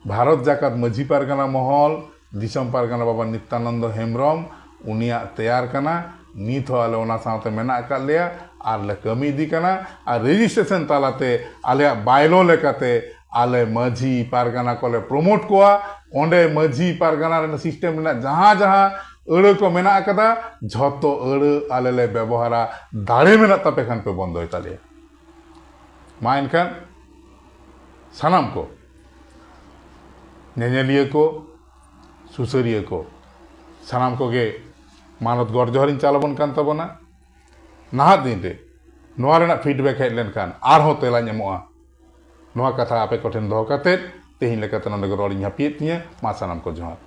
ᱵᱷᱟᱨᱚᱛ ᱡᱟᱠᱟᱛ ᱢᱟᱹᱡᱷᱤ ᱯᱟᱨᱜᱟᱱᱟ ᱢᱚᱦᱚᱞ, ᱫᱤᱥᱚᱢ ᱯᱟᱨᱜᱟᱱᱟ ᱵᱟᱵᱟ ᱱᱤᱛᱭᱟᱱᱚᱱᱫᱚ ᱦᱮᱢᱵᱨᱚᱢ, ᱩᱱᱤᱭᱟᱜ ᱛᱮᱭᱟᱨ ᱠᱟᱱᱟ᱾ ᱱᱤᱛ ᱦᱚᱸ ᱟᱞᱮ ᱚᱱᱟ ᱥᱟᱶᱛᱮ ᱢᱮᱱᱟᱜ ᱟᱠᱟᱫ ᱞᱮᱭᱟ ᱟᱨ ᱞᱮ ᱠᱟᱹᱢᱤ ᱤᱫᱤ ᱠᱟᱱᱟ᱾ ᱟᱨ ᱨᱮᱡᱤᱥᱴᱨᱮᱥᱚᱱ ᱛᱟᱞᱟᱛᱮ ᱟᱞᱮᱭᱟᱜ ᱵᱟᱭᱞᱚ ᱞᱮᱠᱟᱛᱮ ᱟᱞᱮ ᱢᱟᱹᱡᱷᱤ ᱯᱟᱨᱜᱟᱱᱟ ᱠᱚᱞᱮ ᱯᱨᱚᱢᱳᱴ ᱠᱚᱣᱟ᱾ ᱚᱸᱰᱮ ᱢᱟᱹᱡᱷᱤ ᱯᱟᱨᱜᱟᱱᱟ ᱨᱮᱱᱟᱜ ᱥᱤᱥᱴᱮᱢ ᱨᱮᱱᱟᱜ ᱡᱟᱦᱟᱸ ᱡᱟᱦᱟᱸ ᱟᱹᱲᱟᱹ ᱠᱚ ᱢᱮᱱᱟᱜ ᱟᱠᱟᱫᱟ, ᱡᱷᱚᱛᱚ ᱟᱹᱲᱟᱹ ᱟᱞᱮ ᱞᱮ ᱵᱮᱵᱚᱦᱟᱨᱟ᱾ ᱫᱟᱲᱮ ᱢᱮᱱᱟᱜ ᱛᱟᱯᱮ ᱠᱷᱟᱱ ᱯᱮ ᱵᱚᱱᱫᱚᱭ ᱛᱟᱞᱮᱭᱟ᱾ ᱢᱟ ᱮᱱᱠᱷᱟᱱ ᱥᱟᱱᱟᱢ ᱠᱚ, ᱧᱮᱧᱮᱞᱤᱭᱟᱹ ᱠᱚ, ᱥᱩᱥᱟᱹᱨᱤᱭᱟᱹ ᱠᱚ, ᱥᱟᱱᱟᱢ ᱠᱚᱜᱮ ᱢᱟᱱᱚᱛ ᱜᱚᱰ ᱡᱚᱦᱟᱨᱤᱧ ᱪᱟᱞ ᱟᱵᱚᱱ ᱠᱟᱱ ᱛᱟᱵᱚᱱᱟ᱾ ᱱᱟᱦᱟᱜ ᱫᱤᱱ ᱨᱮ ᱱᱚᱣᱟ ᱨᱮᱱᱟᱜ ᱯᱷᱤᱰᱵᱮᱠ ᱦᱮᱡ ᱞᱮᱱᱠᱷᱟᱱ ᱟᱨᱦᱚᱸ ᱛᱮᱞᱟᱧ ᱮᱢᱚᱜᱼᱟ᱾ ᱱᱚᱣᱟ ᱠᱟᱛᱷᱟ ᱟᱯᱮ ᱠᱚᱴᱷᱮᱱ ᱫᱚᱦᱚ ᱠᱟᱛᱮᱫ ᱛᱮᱦᱮᱧ ᱞᱮᱠᱟᱛᱮ ᱱᱚᱰᱮ ᱜᱮ ᱨᱚᱲᱤᱧ ᱦᱟᱹᱯᱤᱭᱮᱫ ᱛᱤᱧᱟᱹ᱾ ᱢᱟ ᱥᱟᱱᱟᱢ ᱠᱚ ᱡᱚᱦᱟᱨ᱾